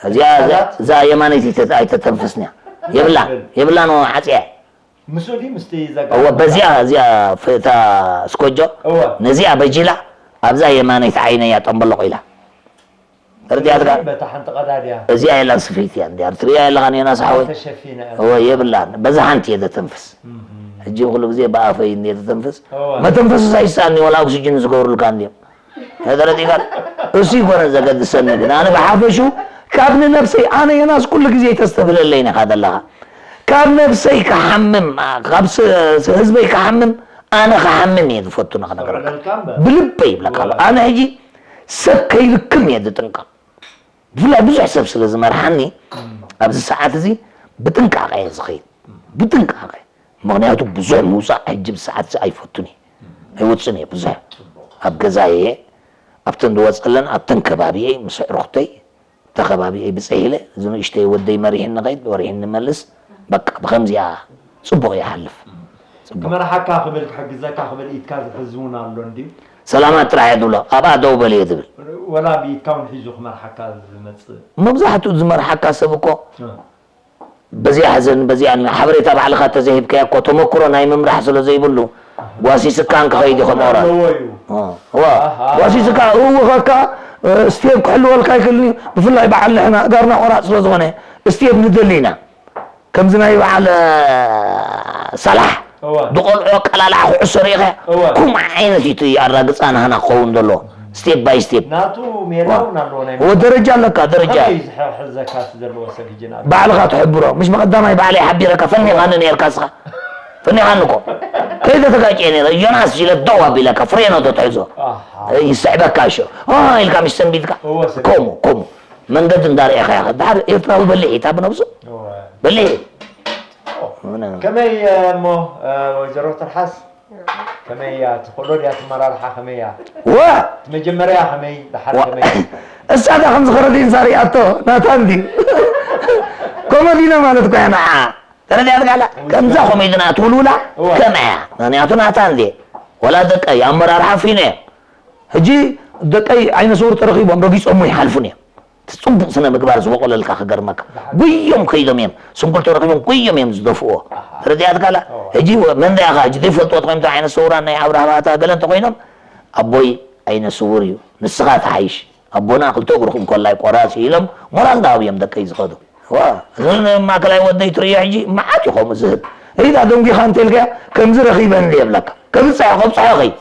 እዚኣ፣ እዛ፣ ቃላት? እዛ የማነይቲ ኣይተ-፣ ኣይተተንፍስን እያ። የብላ፣ የብላ ነው ዓጽያ። ምስኡ ድዩ ምስቲ ዘጋ-? እወ፣ በዚኣ፣ እዚኣ ፍእታ ስኮጆ፣ እወ። ነዚኣ በጂላ ኣብዛ የማነይቲ ዓይነይ እያ ጠምበሎቕ ኢላ። ተረዲኣትካ? ስለዚ በታ ሓንቲ ቀዳድያ። እዚኣ የላን ስፍይቲ እያ እንድያ። ትርእያ የለኻን ዮናስ ሓወይ? ተሸፊነ እያ። እወ፣ የብላን። በዛ ሓንቲ እየ ዘተንፍስ። እም። ሕጂ ኩሉ ግዜ ብኣፈይ እንድየ ዘተንፍስ። እወ። መተንፈሲ ኣይስኣኒ፣ ወላ ኦክሲጅን ዝገብሩልካ እንድዮም። ተረዲእካ? እሱ ይኮነ ዘገድሰኒ፣ ግን ኣነ ብሓፈሹ ካብ ንነብሰይ፣ ኣነ ዮናስ ኩሉ ግዜ ተስተብህለለይ ኢኻ ዘለኻ። ካብ ነብሰይ ክሓምም፣ ካብ ስ-፣ ህዝበይ ክሓምም፣ ኣነ ክሓምም እየ ዝፈቱ ንኽነግረካ። ተብዕለልካ እምበር። ብልበይ ይብለካ ኣሎ። እወ። ኣነ ሕጂ ሰብ ከይልክም እየ ዝጥንቀቕ። ብፍላይ ብዙሕ ሰብ ስለ ዝመርሓኒ፣ እም። ኣብዚ ሰዓት እዚ ብጥንቃቐ እየ ዝኸይድ። ብጥንቃቐ። ምኽንያቱ ብዙሕ ምውጻእ ሕጂ ብሰዓት እዚ ኣይፈቱን እየ። ኣይወጽን እየ ብዙሕ። ኣብ ገዛይ እየ። ኣብተን ዝወጸለን ኣብተን ከባቢየይ ምስ ኣዕሩኽተይ፣ እታ ከባቢየይ ብጽሕ ኢለ፣ እዚ ንእሽተይ ወደይ መሪሕኒ ንኸይድ፣ ወሪሕኒ ንመልስ። በቃ ብኸምዚኣ ጽቡቕ ይሓልፍ። ጽቡቕ። ክመርሓካ ክብል፣ ክሕግዘካ ክብል ኢድካ ዝሕዝ እውን ኣሎ እንድዩ? ሰላማት ጥራሕ እየ ዝብሎ። ኣብኣ ደው በል እየ ዝብል። ወላ ብኢድካ እውን ሒዙ ክመርሓካ ዝመጽእ? መብዛሕትኡ ዝመርሓካ ሰብ እኮ እ። በዚኣ ሕዘን፣ በዚኣ ን-፣ ሓበሬታ ባዕልኻ ተዘይሂብካዮ እኮ ተመክሮ ናይ ምምራሕ ስለ ዘይብሉ፣ ጓሲስካ እንክኸይድ እዩ ከም ኦራል። ኣለዎ እዩ። እ፣ እዋ። ኣሃ። ጓሲስካ እውኸካ፣ እ፣ ስቴፕ ክሕልወልካ ኣይክእልን እዩ። ብፍላይ በዓል ንሕና እጋርና ቆራፅ ስለ ዝኾነ፣ ስቴፕ ንደሊ ኢና። ከምዚ ናይ በዓል፣ እ፣ ሳላሕ እዋ። ዝቆልዑ ኣቀላልዓ ኩዕሶ ርኢኻ? እዋ። ከምኡ ዓይነት እዩ እቲ ኣራግፃ ናህና ክኸውን ዘለዎ። ስቴፕ ባይ ስቴፕ። ናቱ ሜላ እውን ኣለዎ ናይ እዎ፣ ደረጃ ኣለካ፣ ደረጃ። ከመይ እዩ ዝሕዘካ እቲ ዘለዎ ሰብ ሕጂ ንኣብነት? ባዕልኻ ትሕብሮ። ምሽ መቐዳማይ ባዕለይ ሓቢረካ፣ ፈኒኻኒ ነይርካ እስኻ። ፈኒኻኒ እኮ። ከይደ ተጋጭየ ነይረ። ዮናስ ኢለ ደው ኣቢለካ፣ ፍሬኖ ዶ ትሕዞ? ኣሃ። ይስዕበካ እሾ። ኦ፣ ኢልካ ምሽ ሰንቢድካ። እዎ፣ ሰንቢድ። ከምኡ፣ ከምኡ። መንገዲ እንዳርኤኻ ኢኻ። ድሓር ኤርትራዊ በሊሕ እዩ፣ እታ ብነብሱ። እዎ። በሊሕ እዩ። ኦ። ምና-? ከመይ እሞ፣ እ፣ ወይዘሮ ትርሓስ? ከመይ እያ? ትኽእሎ ድያ? ትመራርሓ ከመይ እያ? ዋ! መጀመርያ ከመይ? ደሓር ዋ! ከመይ? እሳ ዳ ከምዚ ከረዲንሳ ሪኣቶ፣ ናታ እንድዩ። ኮመዲና ማለት እኮ እያ ንዓ። ተረዲኣትካ ኣላ? ከምዛ ኮሜድና ትውልውላ እዋ። ከምኣ እያ። ምኽንያቱ ናታ እንድየ። ወላ ደቀይ ኣመራርሓ ፊነ እዮም። ሕጂ ደቀይ ዓይነ ስውር ተረኺቦም ረጊጾሞ ይሓልፉን እዮም። እቲ ጽቡቕ ስነ ምግባር ዝበቖለልካ ክገርመካ። ጉዮም ከይዶም እዮም። ስንኩል ተረኺቦም ጉዮም እዮም ዝደፍእዎ። ኣሃ። ተረዲኣትካ ኣላ? እዋ። ሕጂ ወ-፣ መን ደኣ ኢኻ? ሕጂ ዘይፈልጥዎ ተኾይኖም፣ እቶም ዓይነ ስውራን ናይ ኣብርሃ ባእታ ገለ እንተኾይኖም፣ ኣቦይ ዓይነ ስውር እዩ። ንስኻ ትሓይሽ። ኣቦና ክልተ እግርኹም ኮላይ ቆራፂ ኢሎም ሞራል እንዳሃቡ እዮም ደቀይ ዝኸዱ። ዋ፣ እዚ ማእከላይ ወደይ ትርእዮ ሕጂ መዓት እዩ ከምኡ ዝህብ። ሪዳ ደንጒኻ እንተልካያ ከምዚ ረኺበን የብለካ። ከብጽሖ ከብጽሖ ኸይ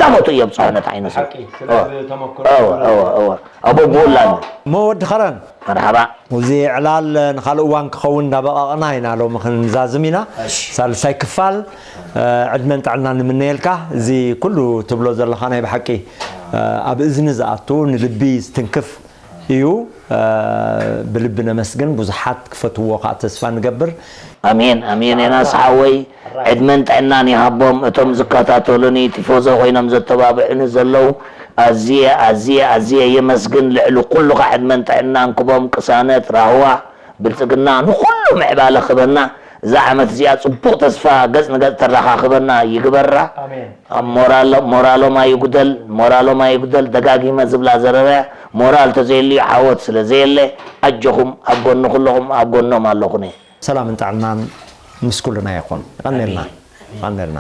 ታቦቱ የብጽሖ ነቲ ዓይነት ሰብ። ሓቂ፣ ስለ ተመክሮ እወ፣ እወ፣ እወ። ኣቦ ብውላድ። እሞ ወዲ ኸረን፣ መርሓባ። እዚ ዕላል ንኻልእ እዋን ክኸውን እንዳበቐቕና ኢና ሎሚ ክንዛዝም ኢና። እሺ። ሳልሳይ ክፋል፣ እ፣ ዕድመን ጥዕናን ንምነየልካ። እዚ ኩሉ ትብሎ ዘለኻ ናይ ብሓቂ፣ እ፣ ኣብ እዝኒ ዝኣቱ ንልቢ ዝትንክፍ እዩ። እ፣ ብልቢ ነመስግን። ብዙሓት ክፈትዎ ከዓ ተስፋ ንገብር። ኣሜን፣ ኣሜን። ዮናስ ሓወይ፣ ዕድመን ጥዕናን ይሃቦም። እቶም ዝከታተሉኒ፣ ቲፎዞ ኮይኖም ዘተባብዑኒ ዘለዉ፣ ኣዝየ፣ ኣዝየ፣ ኣዝየ የመስግን። ልዕሊ ኩሉ ከዓ ዕድመን ጥዕናን ክቦም፣ ቅሳነት፣ ራህዋ፣ ብልጽግና፣ ንኹሉ ምዕባለ ክበና። እዛ ዓመት እዚኣ ጽቡቕ ተስፋ፣ ገጽ ንገጽ ተረኻኽበና ይግበራ። ኣሜን። ኣብ ሞራሎ-፣ ሞራሎም ኣይጉደል፣ ሞራሎም ኣይጉደል። ደጋጊመ ዝብላ ዘረባ እያ። ሞራል ተዘየልዩ ዓወት ስለ ዘየለ፣ ኣጆኹም፣ ኣብ ጎኒ ኩለኹም፣ ኣብ ጎኖም ኣለኹ እየ። ሰላምን ጥዕናን ምስ ኩልና ይኹን። ቀኔልና። ኣሜን። ቀኔልና።